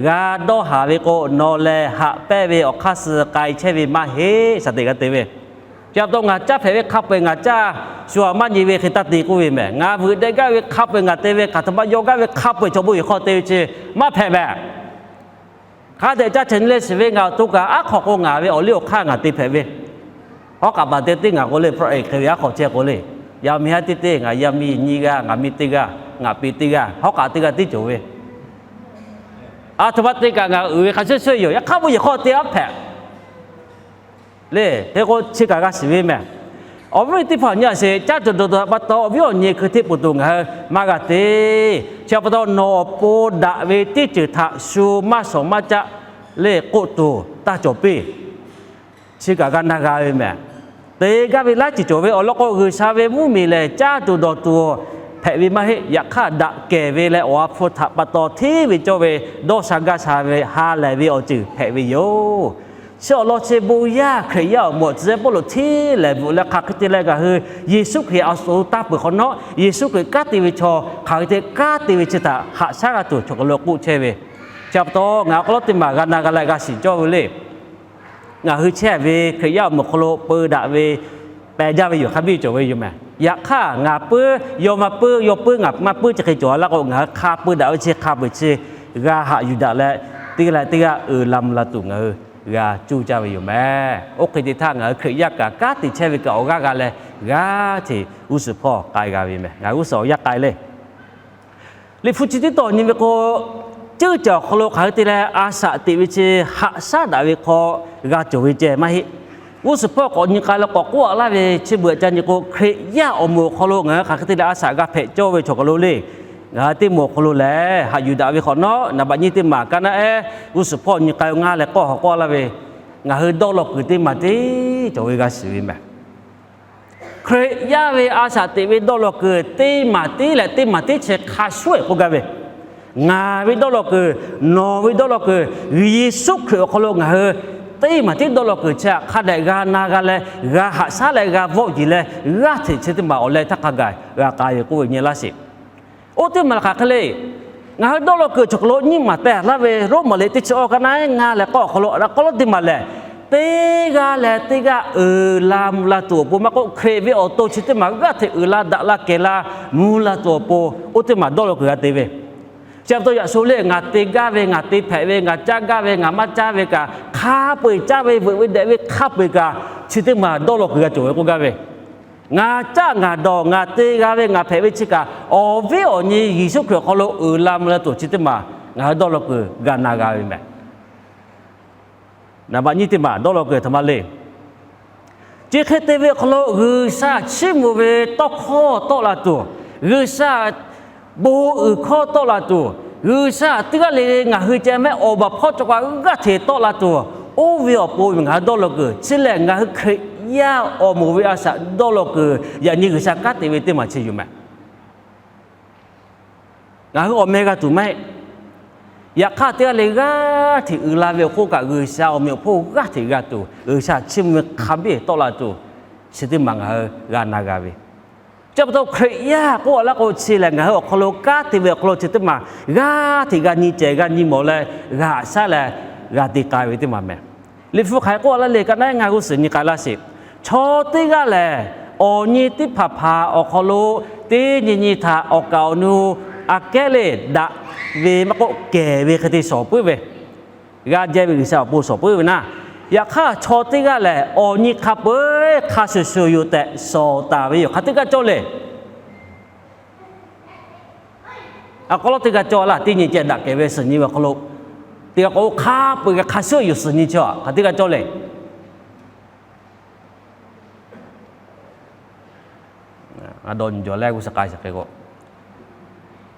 g'a dawˇ haˍ ve k'o, nawˬ lehˬ haꞈ pehnˇ ve awˬ hk'aˇ suh k'ai chehˇ ve maˇ heˆ, shaˍ teꞈ g'a te ve. Chi pa taw ngaˬ caˇ hpehꞈ ve hk'a peu-eˬ ngaˬ caˇ shu a maˇ nyi ve hk'e taˇ te k'oˆ ve mehˍ. Ngaˬ veuꞈ deh gaˇ ve hk'a peu-eˬ ngaˬ te ve, hk'aˬ htoꞈ ma yaw gaˇ ve hk'a peu-eˬ chaw bon yehˬ hk'aw te ve chi maˇ hpehꞈ mehˍ. Hk'a dehꞈ caˇ ceh nyi leh shiˍ ve ngaˬ awˬ to kaꞈ aˉ hk'aw k'o ngaˬ ve awˬ liˇ awˬ hk'aˇ ngaˬ te hpehꞈ ve. Hawˉ k'aꞈ paˍ te teˇ ngaˬ k'o le, hk'e ve aˉ hk'aw chehˇ k'o le. Yaˇ miˇ haˉ teˇ teˇ, ngaˬ yaˇ miˇ nyiˇ g'aˇ, ngaˬ miˇ teˇ g'aˇ, ngaˬ piˇ teˇ g'aˇ, hawˉ k'aꞈ teˇ g'aˇ tiˉ cawˬ ve. A htoꞈ ma te kaꞈ ngaˬ uiˍ ve hk'a shuˍ shuˍ yoˬ. Yaꞈ hk'aˇ bon yehˬ hk'aw te aˉ hpehꞈ le. Hk'e k'o chi kaꞈ g'a shiˍ ve mehˬ. Awˬ viˉ teˇ hpaˍ nyi a sheˍ, caˇ tuˬ dawˬ tuˬ htaꞈ pa taw awˬ viˉ awˬ nyi hkui hteˇ poˬ tuˬ ngaˬ hui maˇ g'a te. Chi pa taw nawˬ awˬ pon daꞈ ve teˇ ceuˬ htaꞈ shu maˇ shawˍ maˇ caˆ le k'oˆ tuˬ taˇ cawˬ piˇ. Chi kaꞈ g'a na g'a ve mehˬ. Te gaˇ ve laiˉ ceuˬ cawˬ ve awˬ lawn k'o, G'uiˬsha ve mvuhˇmiˬ lehˬ caˇ tuˬ dawˬ tuˬ hpehꞈ ve maˇ heˆ. Yaꞈ hk'aˇ daꞈ kehˬ ve leh awˬ ha hpu htaꞈ pa taw hteˇ ve cawˇ ve dawˇ sha gaˇ sha ve ha lehˬ ve awˬ ceuˬ hpehꞈ ve yoˬ. Chi awˬ lawn chi bon yaˇ Hkriꞈ yaˇ awˬ moˍ tcuh yaˇ Pawˇluꞈ hteˇ lehˬ bvuhꞈ leh hk'aˬ hk'e te leh ngaˬ hui Yeˍsuˆ Hkriꞈ a shu taˇ peuˬ hk'awꞈ nawˉ, Yeˍsuˆ Hkriꞈ kanˉ te ve chaw hk'aˬ hk'e te kanˉ te ve chi htaꞈ haꞈ shaˉ g'a tuˬ chaw hk'aw lo k'oˆ chehˇ ve. Chi pa taw ngaˬ awˬ hk'aw lo teˇ maˬ g'a na g'a leh g'a shiˍ cawˇ ve le. Ngaˬ hui chehˇ ve Hkriꞈ yaˇ awˬ moˍ hk'aw lo peu daꞈ ve pehˬ jaˇ ve yoˬ. Hk'a biˇ cawˬ ve yoˬ mehˬ. Yaꞈ hk'aˇ ngaˬ puiˉ, yawˇ maˇ puiˉ, yawˇ puiˉ ngaˬ maˇ puiˉ chi hk'e cawˬ a laˇ k'o, ngaˬ hui hk'a peu daꞈ ve chi hk'a peu-eˬ chi g'a haꞈ yuˬ daꞈ leh, teˇ g'aˇ leh teˇ g'aˇ uiˍ la mvuh la tuˬ ngaˬ hui g'a cuˇ caˇ ve yoˬ mehˬ. Oˇ hk'e te htaˇ ngaˬ hui Hkriꞈ yaˇ kaꞈ kanˉ te chehˇ ve kaꞈ awˬ g'aˇ g'a leh g'aˇ hteꞈ g'uˇ suhˍ hpawˇ k'ai g'a ve mehˬ. Ngaˬ hui g'uˇ suhˍ awˬ yanˇ k'ai le. Liꞈ hpu chi teˇ tawˬ nyi ve k'o, ceuˇ caˬ awˬ hk'aw lo hk'aˬ hk'e te leh a shaꞈ teꞈ ve chi haꞈ shaˉ daꞈ ve hk'aw g'a cawˬ ve ceh maˇ heˆ. G'uˇ suhˍ hpawˇ k'awꞈ nyi k'ai leh k'awꞈ k'oˆ a laˇ ve chi beuꞈ ca nyi k'o, Hkriꞈ yaˇ awˬ moˍ awˬ hk'aw lo ngaˬ hui hk'aˬ hk'e te leh a shaꞈ g'a hpehꞈ cawˇ ve chaw hk'aw lo le. Ngaˬ hui teˇ moˍ awˬ hk'aw lo lehˬ haꞈ yuˬ daꞈ ve hk'awꞈ nawˉ, naˍ baꞈ nyi teˇ maˬ ka naˉ ehˉ g'uˇ suhˍ hpawˇ nyi k'ai ngaˇ leh k'awˇ hk'awꞈ k'oˆ a laˇ ve, ngaˬ hui dawˇ law kuiˬ teˇ maˬ teˇ cawˬ ve g'a shiˍ ve mehˬ. Hkriꞈ yaˇ ve a shaꞈ teꞈ ve dawˇ law kuiˬ teˇ maˬ teˇ leh teˇ maˬ teˇ chi hk'a shuˍ ehˍ k'oˆ gaˇ ve, ngaˬ ve dawˇ law kuiˬ, nawˬ ve dawˇ law kuiˬ, Yeˍsuˆ Hkriꞈ awˬ hk'aw lo ngaˬ hui teˇ maˬ teˇ dawˇ law kuiˬ chi htaꞈ hk'a dehꞈ g'a na g'a leh g'a haꞈ shaˉ leh g'a vawˆ yeˬ leh g'aˇ hteꞈ chi teˇ maˬ awˬ leh htaˇ hk'a gaˬ g'a k'ai ve k'oˆ ve nyi laˇ sheˍ. Oˇ teˇ maˬ hk'aˬ hk'e le. Ngaˬ hui dawˇ law kuiˬ chaw hk'aw lo nyiˇ maˬ teh laˇ ve Roˉmaꞈ liꞈ teˇ chi awˇ ka naˉ ehˉ ngaˇ leh k'awˇ awˬ hk'aw lo a k'aw lo teˇ maˬ lehˬ, teˇ g'aˇ leh teˇ g'aˇ uiˍ la mvuh la tuˬ awˬ pon maˇ k'oˆ, Hkriꞈ ve awˬ to chi teˇ maˬ g'aˇ hteꞈ uiˍ la daꞈ la kehˬ la mvuh la tuˬ awˬ pon oˇ teˇ maˬ dawˇ law kuiˬ g'a te ve. Chi pa taw yaꞈ sho le ngaˬ te gaˇ ve, ngaˬ te hpehꞈ ve, ngaˬ caˇ gaˇ ve, ngaˬ maˇ caˇ ve kaꞈ, hk'a peu-eˬ caˇ ve, veuꞈ ve dehꞈ ve hk'a peu-eˬ kaꞈ, chi teˇ maˬ dawˇ law kuiˬ g'a cawˬ ve k'oˆ gaˇ ve. Ngaˬ caˇ ngaˬ dawˬ ngaˬ te g'a ve ngaˬ hpehꞈ ve chi kaꞈ, awˬ viˉ awˬ nyi Yeˍsuˆ Hkriꞈ awˬ hk'aw lo uiˍ la mvuh la tuˬ chi teˇ maˬ ngaˬ hui dawˇ law kuiˬ g'a na g'a ve mehˬ. Naˍ baꞈ nyi teˇ maˬ dawˇ law kuiˬ htaꞈ ma le. Chi hk'e te ve awˬ hk'aw lo G'uiˬsha chiˇ mvuh ve tawˇ hkawˇ tawˆ la tuˬ, G'uiˬsha bon uiˍ hkawˇ tawˆ la tuˬ, G'uiˬsha teˇ g'aˇ le le ngaˬ hui ceh mehˆ awˬ baˬ hpawˇ cawˬ kaꞈ g'aˇ hteꞈ tawˆ la tuˬ, oˇ ve awˬ pon ngaˬ hui dawˇ law kuiˬ chi lehˬ ngaˬ hui Hkriꞈ yaˇ awˬ moˍ ve a shaꞈ dawˇ law kuiˬ yaꞈ nyi G'uiˬsha kanˉ te ve teˇ maˬ chi yoˬ mehˬ. Ngaˬ hui awˬ meh g'a tuˬ maˇ heˆ. Yaꞈ hk'aˇ teˇ g'aˇ le g'aˇ hteꞈ uiˍ la ve awˬ hk'oˆ kaꞈ G'uiˬsha awˬ meꞈ awˬ hponˇ g'aˇ hteꞈ g'a tuˬ, G'uiˬsha chiˇ mvuh ve hk'a biˇ tawˆ la tuˬ, chi teˇ maˬ ngaˬ hui g'a na g'a ve. Chi pa taw Hkriꞈ yaˇ k'oˆ a laˇ k'o chi lehˬ ngaˬ hui awˬ hk'aw lo kanˉ te ve awˬ hk'aw lo chi teˇ maˬ g'aˇ hteꞈ g'a nyi cehˬ g'a nyi mawˬ leh g'a haꞈ shaˉ leh g'a te k'ai ve teˇ maˬ mehˬ. Liꞈ hpu hk'aˬ hk'e k'oˆ a laˇ le ka naˉ ehˉ ngaˇ g'uˇ suhˍ nyi k'ai laˇ sheˍ. Chaw teˇ g'aˇ lehˬ, awˬ nyi teˇ hpaˍ hpaˍ awˬ hk'aw lo teˇ nyi nyi htaꞈ awˬ kaˍ awˬ nu aꞈ kehˉ le daꞈ ve maˇ k'oˆ kehˬ ve hk'e te shawˍ puiˉ ve, g'a jehˇ ve G'uiˬsha awˬ pon shawˍ puiˉ ve naˇ. Yaꞈ hk'aˇ chaw teˇ g'aˇ lehˬ, awˬ nyi hk'a peu-eˬ hk'a shuˍ shuˍ yoˬ tehꞈ shawˍ taˍ ve yoˬ. Hk'aˬ teˇ g'aˇ cawˇ le. A k'aw lawˉ teˇ g'aˇ cawˇ laˇ, teˇ nyi ceh daꞈ kehˬ ve suhˍ nyi ve awˬ hk'aw lo, teˇ g'aˇ k'o hk'a peu-eˬ g'a hk'a shuˍ yoˬ suhˍ nyi chi hk'aˬ teˇ g'aˇ cawˇ le.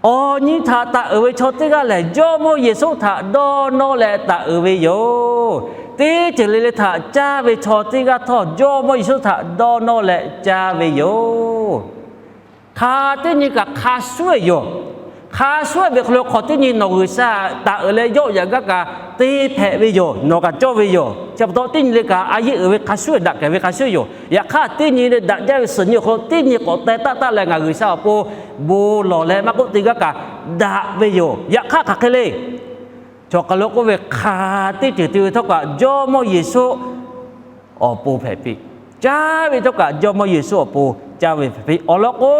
Awˬ nyi htaꞈ taˍ uiˍ ve chaw teˇ g'aˇ lehˬ, Jawˇmawˇ Yeˍsuˆ htaꞈ dawˇ nawˇ leh taˍ uiˍ ve yoˬ. Teˇ ceuˬ le le htaꞈ caˇ ve chaw teˇ g'aˇ htawˇ, Jawˇmawˇ Yeˍsuˆ htaꞈ dawˇ nawˇ leh caˇ ve yoˬ. Hk'aˬ teˇ nyi kaꞈ hk'a shuˍ yoˬ. Hk'a shuˍ ve hk'aw lo hk'aw teˇ nyi nawˬ G'uiˬsha taˍ uiˍ leh yawˆ yaꞈ gaˇ kaꞈ te hpehꞈ ve yoˬ. Nawˬ kaꞈ cawˇ ve yoˬ. Chi pa taw teˇ nyi le kaꞈ a yehˉ uiˍ ve hk'a shuˍ, daꞈ kehˬ ve hk'a shuˍ yoˬ. Yaꞈ hk'aˇ teˇ nyi le daꞈ jaˇ ve suhˍ nyi awˬ hk'aw lo teˇ nyi k'awꞈ teh taˆ taˆ leh ngaˬ G'uiˬsha awˬ pon bon lawˬ leh maˇ k'oˆ teˇ g'aˇ kaꞈ daꞈ ve yoˬ. Yaꞈ hk'aˇ hk'aˬ hk'e le, chaw hk'aˬ lo k'oˆ ve hk'aˬ teˇ ceuˬ te ve htawˇ kaꞈ Jawˇmawˇ Yeˍsuˆ awˬ pon hpehꞈ piˇ. Caˇ ve htawˇ kaꞈ Jawˇmawˇ Yeˍsuˆ awˬ pon caˇ ve hpehꞈ piˇ. Awˬ lawn k'o,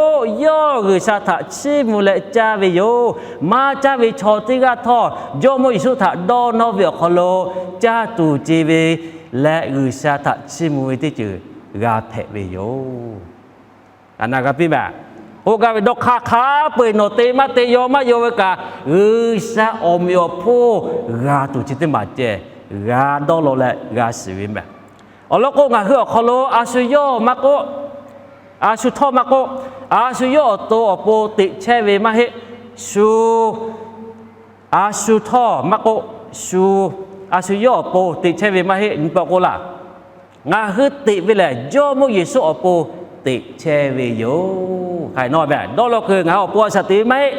yawˇ G'uiˬsha htaꞈ chiˇ mvuh leh caˇ ve yoˬ. Maˇ caˇ ve chaw teˇ g'aˇ htawˇ, Jawˇmawˇ Yeˍsuˆ htaꞈ dawˇ nawˇ ve awˬ hk'aw lo caˇ tuˬ ce ve leh G'uiˬsha htaꞈ chiˇ mvuh ve teˇ ceuˬ g'a hpehꞈ ve yoˬ. Aˬ na g'a piˇ mehˍ. K'oˆ gaˇ ve, dawˇ hk'aˇ hk'a peu-eˬ nawˬ te maˇ te, yaw maˇ yaw ve kaꞈ, G'uiˬsha awˬ meꞈ awˬ hponˇ g'a tuˬ chi teˇ maˬ ceh g'a dawˇ law leh g'a shiˍ ve mehˬ. Awˬ lawn k'o, ngaˬ hui awˬ hk'aw lo a shu yawˇ maˇ k'oˆ, a shu htawˇ maˇ k'oˆ, a shu yawˇ awˬ to awˬ pon teꞈ chehˇ ve maˇ heˆ. Shu a shu htawˇ maˇ k'oˆ, shu a shu yawˇ awˬ pon teꞈ chehˇ ve maˇ heˆ. Nyi pa k'oˆ laˇ, ngaˬ hui teꞈ ve lehˬ, Jawˇmawˇ Yeˍsuˆ awˬ pon teꞈ chehˇ ve yoˬ. Hk'aˬ hk'e nawˇ mehˬ, dawˇ law kuiˬ ngaˬ hui awˬ pon a shaꞈ teꞈ ve maˇ heˆ.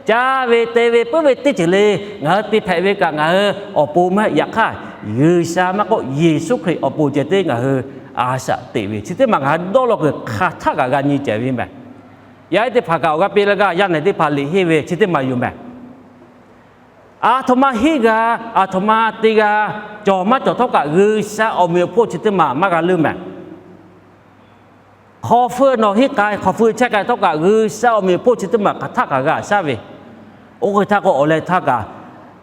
Caˇ ve te ve puiˉ ve teˇ ceuˬ le ngaˬ hui te hpehꞈ ve kaꞈ, ngaˬ hui awˬ pon maˇ heˆ. Yaꞈ hk'aˇ, G'uiˬsha maˇ k'oˆ, Yeˍsuˆ Hkriꞈ awˬ pon ceh tiˉ ngaˬ hui a shaꞈ teꞈ ve chi teˇ maˬ ngaˬ hui dawˇ law kuiˬ hk'aˬ htaˆ kaꞈ g'a nyi cehˬ ve mehˬ. Yaˇ ehˉ teˇ hpaˍ kaꞈ awˬ g'aˇ piˇ laˇ gaˇ, yaˇ nehˬ teˇ hpaˍ liꞈ henˇ ve chi teˇ maˬ yoˬ mehˬ. Aˬ htoꞈ ma henˇ g'a, aˬ htoꞈ ma te g'a, cawˬ maˇ cawˬ htawˇ kaꞈ G'uiˬsha awˬ meꞈ awˬ hponˇ chi teˇ maˬ maˇ g'a leuˇ mehˬ. Hk'aw feu nawˬ henˇ k'ai, hk'aw feu chehˇ k'ai htawˇ kaꞈ G'uiˬsha awˬ meꞈ awˬ hponˇ chi teˇ maˬ hk'aˬ htaˆ kaꞈ g'a shaˉ ve. Oˇ hk'e htaˇ k'o, awˬ leh htaˇ kaꞈ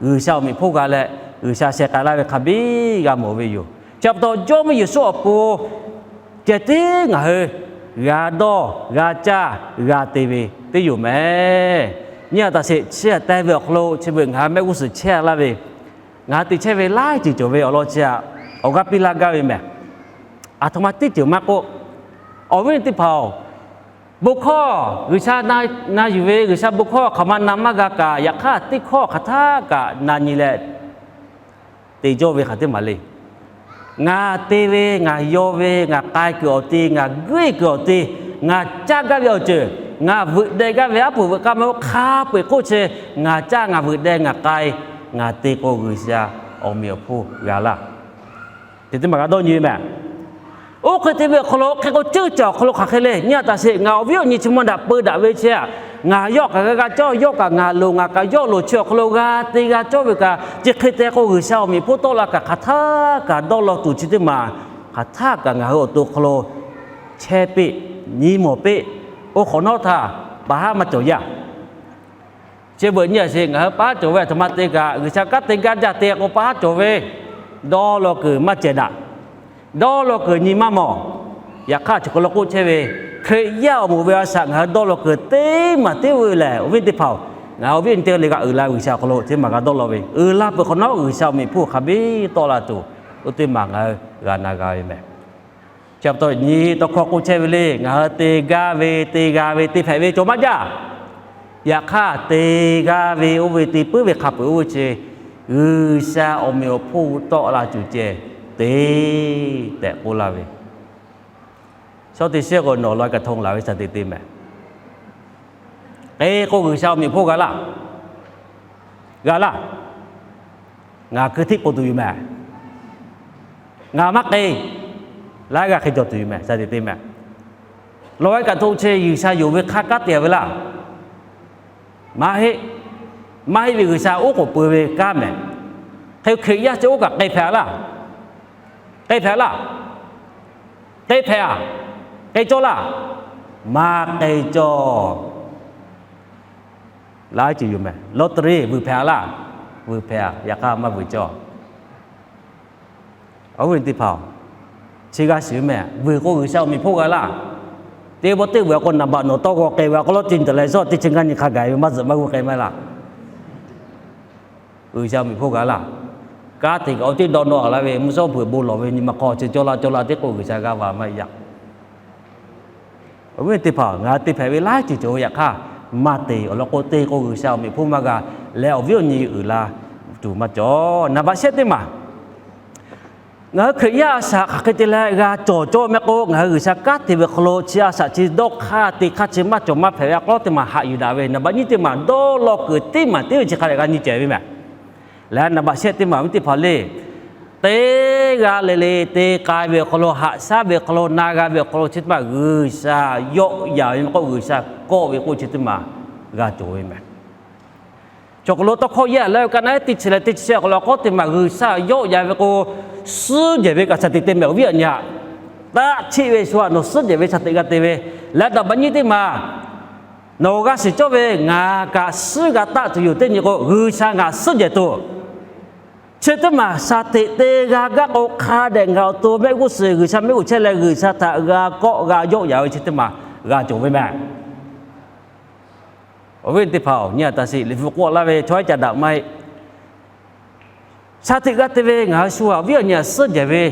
G'uiˬsha awˬ meꞈ awˬ hponˇ g'a leh G'uiˬsha sheh k'ai laˇ ve hk'a biˇ g'a mawˬ ve yoˬ. Chi pa taw, Jawˇmawˇ Yeˍsuˆ awˬ pon ceh tiˉ ngaˬ hui g'a dawˇ, g'a caˇ, g'a te ve teˇ yoˬ mehˬ. Nyi a taꞈ sheˍ, chi a te ve awˬ hk'aw lo chi beuꞈ ngaˬ hui mehˆ g'uˇ suhˍ chehˇ laˇ ve, ngaˬ hui te chehˇ ve laiˉ ceuˬ cawˬ ve awˬ lawn chi aꞈ, awˬ g'aˇ piˇ laˇ gaˇ ve mehˬ. Aˬ htoꞈ ma teˇ ceuˬ maˇ k'oˆ, awˬ viˉ teˇ hpaˍ-oˬ, bon hkawˇ G'uiˬsha na yuˬ ve, G'uiˬsha bon hkawˇ hk'aˬ ma na maˇ g'a kaꞈ, yaꞈ hk'aˇ teˇ hkawˇ hk'aˬ htaˆ kaꞈ na nyi leh te cawˇ ve hk'aˬ teˇ maˬ le. Ngaˬ te ve, ngaˬ yaw ve, ngaˬ k'ai kuiˬ awˬ te, ngaˬ guiˇ kuiˬ awˬ te, ngaˬ caˇ gaˇ ve awˬ ceuˬ, ngaˬ veuꞈ deh gaˇ ve aˉ poꞈ veuꞈ k'aˇ maˇ k'oˆ, hk'a peu-eˬ hk'oˆ chi ngaˬ caˇ, ngaˬ veuꞈ deh, ngaˬ k'ai, ngaˬ te k'o G'uiˬsha awˬ meꞈ awˬ hponˇ g'a laˇ. Chi teˇ maˬ g'a dawˇ nyi ve mehˬ. Oˇ hk'e te ve awˬ hk'aw lo hk'e k'o ceuˇ caˬ awˬ hk'aw lo hk'aˬ hk'e le. Nyi a taꞈ sheˍ, ngaˬ awˬ viˉ awˬ nyi chi mvuhˇ daꞈ peu daꞈ ve chi aꞈ, ngaˬ yawˇ kaꞈ g'a g'a cawˇ, yawˇ kaꞈ ngaˬ loˍ, ngaˬ kaꞈ yawˇ loˍ chi awˬ hk'aw lo g'a te g'a cawˇ ve kaꞈ, chi hk'e te k'o G'uiˬsha awˬ meꞈ awˬ hponˇ tawˆ la kaꞈ hk'aˬ htaˆ kaꞈ dawˇ law tuˬ chi teˇ maˬ hk'aˬ htaˆ kaꞈ ngaˬ hui awˬ to hk'aw lo chehˇ piˇ, nyi mawˬ piˇ. Oˇ hk'awꞈ nawˉ htaˇ pa haˉ maˇ cawˬ yaˇ. Chi beuꞈ nyi a sheˍ, ngaˬ hui pa haˉ cawˬ ve aˬ htoꞈ ma te kaꞈ, G'uiˬsha kanˉ te gaˇ jaˇ te k'o pa haˉ cawˬ ve, dawˇ law kuiˬ maˇ cehˬ daꞈ, dawˇ law kuiˬ nyi maˇ mawˬ. Yaꞈ hk'aˇ, chi hk'aw lo k'oˆ chehˇ ve, Hkriꞈ yaˇ awˬ moˍ ve a shaꞈ ngaˬ hui dawˇ law kuiˬ teˇ maˬ teˇ ve lehˬ, awˬ viˉ teˇ hpaˍ-oˬ, ngaˬ hui awˬ viˉ awˬ nyi teˇ g'aˇ le kaꞈ uiˍ la G'uiˬsha awˬ hk'aw lo teˇ maˬ g'a dawˇ law ve, uiˍ la peuˬ hk'awꞈ nawˉ G'uiˬsha awˬ meꞈ hponˇ hk'a biˇ tawˆ la tuˬ, oˇ teˇ maˬ ngaˬ hui g'a na g'a ve mehˬ. Chi pa taw nyi tawˇ hkawˇ k'oˆ chehˇ ve le, ngaˬ hui te gaˇ ve, te g'a ve, te hpehꞈ ve cawˬ maˇ jaˇ. Yaꞈ hk'aˇ, te g'a ve oˇ ve te puiˉ ve hk'a peuˬ oˇ ve chi G'uiˬsha awˬ meꞈ awˬ hponˇ tawˆ la tuˬ ceh te tehꞈ k'oˆ laˇ ve. Shawˉ teˇ shiˉ k'o nawˬ ลอยกระทง laˬ ve shaˍ teꞈ te mehˬ. K'e k'o G'uiˬsha awˬ meꞈ hponˇ g'a laˇ, g'a laˇ. Ngaˬ keu htiˆ k'oˍ tuˬ yoˬ mehˬ. Ngaˬ maˇ k'e, laiˉ g'aˇ hk'e cawˬ tuˬ yoˬ mehˬ, shaˍ teꞈ te mehˬ. ลอยกระทง chi G'uiˬsha yonˍ ve hk'aˇ kanˉ te ve laˇ. Maˇ heˆ, maˇ heˆ ve G'uiˬsha oˉ k'oˍ pui ve kanˉ mehˬ. Hk'e Hkriꞈ yaˇ chi oˇ kaꞈ k'e hpehꞈ laˇ. K'e hpehꞈ laˇ. K'e hpehꞈ-a. K'e cawˇ laˇ. Maˇ k'e cawˇ. Laiˉ ceuˬ yoˬ mehˬ. Lottery vuiˬ hpehꞈ-a laˇ. Vuiˬ hpehꞈ-a, yaꞈ hk'aˇ maˇ vuiˬ cawˇ. Awˬ viˉ teˇ hpaˍ-oˬ, chi g'a shiˍ mehˬ. Vuiˬ k'o G'uiˬsha awˬ meꞈ hponˇ g'a laˇ. Teˇ pawˆ teˇ vuiˬ k'o naˍ baꞈ nawˬ tawˇ g'aw k'e ve a k'aw lawˉ te tawˬ leh shawˉ teˇ chi ngaˇ nyi hk'a gaˬ ve maˇ zuhꞈ maˇ g'uˇ k'e maˇ laˇ. G'uiˬsha awˬ meꞈ hponˇ g'a laˇ. Kanˉ te kaꞈ awˬ teˇ dawˇ nawˇ-a laˇ ve mvuhˇ shawˉ beuꞈ bon lawˬ ve nyi ma hk'aw chi cawˇ laˇ cawˇ laˇ teˇ k'o G'uiˬsha g'a va maˇ yaꞈ. Awˬ viˉ teˇ hpaˍ, ngaˬ hui te hpehꞈ ve laiˉ ceuˬ cawˬ ve yaꞈ hk'aˇ, maˇ te awˬ lawn k'o te k'o G'uiˬsha awˬ meꞈ hponˇ maˇ g'a leh awˬ viˉ awˬ nyi uiˍ la tuˬ maˇ cawˬ. Naˍ baꞈ shehˆ teˇ maˬ, ngaˬ hui Hkriꞈ yaˇ a shaꞈ hk'aˬ hk'e te leh g'a cawˬ cawˇ mehˆ k'o, ngaˬ hui G'uiˬsha kanˉ te ve hk'aw lo chi a shaꞈ chi dawˇ hk'aˇ te hk'aˇ chi maˇ cawˬ maˇ hpehꞈ ve a k'aw teˇ maˬ haꞈ yuˬ daꞈ ve, naˍ baꞈ nyiˇ teˇ maˬ dawˇ law kuiˬ teˇ maˬ teˇ ve chi hk'a dehꞈ g'a nyi cehˬ ve mehˬ. Leh naˍ baꞈ shehˆ teˇ maˬ viˉ teˇ hpaˍ le, teˇ g'aˇ le le te k'ai ve awˬ hk'aw lo, haꞈ shaˉ ve awˬ hk'aw lo, na g'a ve awˬ hk'aw lo chi teˇ maˬ G'uiˬsha yawˆ yan ve k'o, G'uiˬsha kawˆ ve k'o chi teˇ maˬ g'a cawˬ ve mehˬ. Chaw hk'aw lo tawˇ hkawˇ yaˇ leh ka na teˇ chi leh teˇ chi shehˆ awˬ hk'aw lo a k'aw teˇ maˬ G'uiˬsha yawˆ yan ve k'o, suhˉ jehˬ ve kaꞈ shaˍ teꞈ te mehˬ awˬ viˉ awˬ nyi-aꞈ. Taˆ chiˆ ve shu-aꞈ nawˬ suhˉ jehˬ ve shaˍ teꞈ g'a te ve, leh naˍ baꞈ nyiˇ teˇ maˬ nawˬ g'a shiˍ cawˇ ve ngaˬ kaꞈ suhˉ g'a taˆ tuˬ yoˬ teˇ nyi k'o, G'uiˬsha ngaˬ suhˉ jehˬ tuˬ. Chi teˇ maˬ shaˍ teꞈ te g'a gaˇ k'o hk'a dehꞈ ngaˬ awˬ to mehˆ g'uˇ suhˍ G'uiˬsha mehˆ g'uˇ chehˇ leh G'uiˬsha htaꞈ g'a kawˆ g'a yawˆ yan ve chi teˇ maˬ g'a cawˬ ve mehˬ. Awˬ viˉ teˇ hpaˍ-oˬ, nyi a taꞈ sheˍ, Liꞈ hpu k'oˆ laˇ ve chaw haiˉ ca daꞈ maˇ heˆ. Shaˍ tiꞈ g'a te ve ngaˬ hui shu awˬ viˉ awˬ nyi htaꞈ suhˉ jehˬ ve,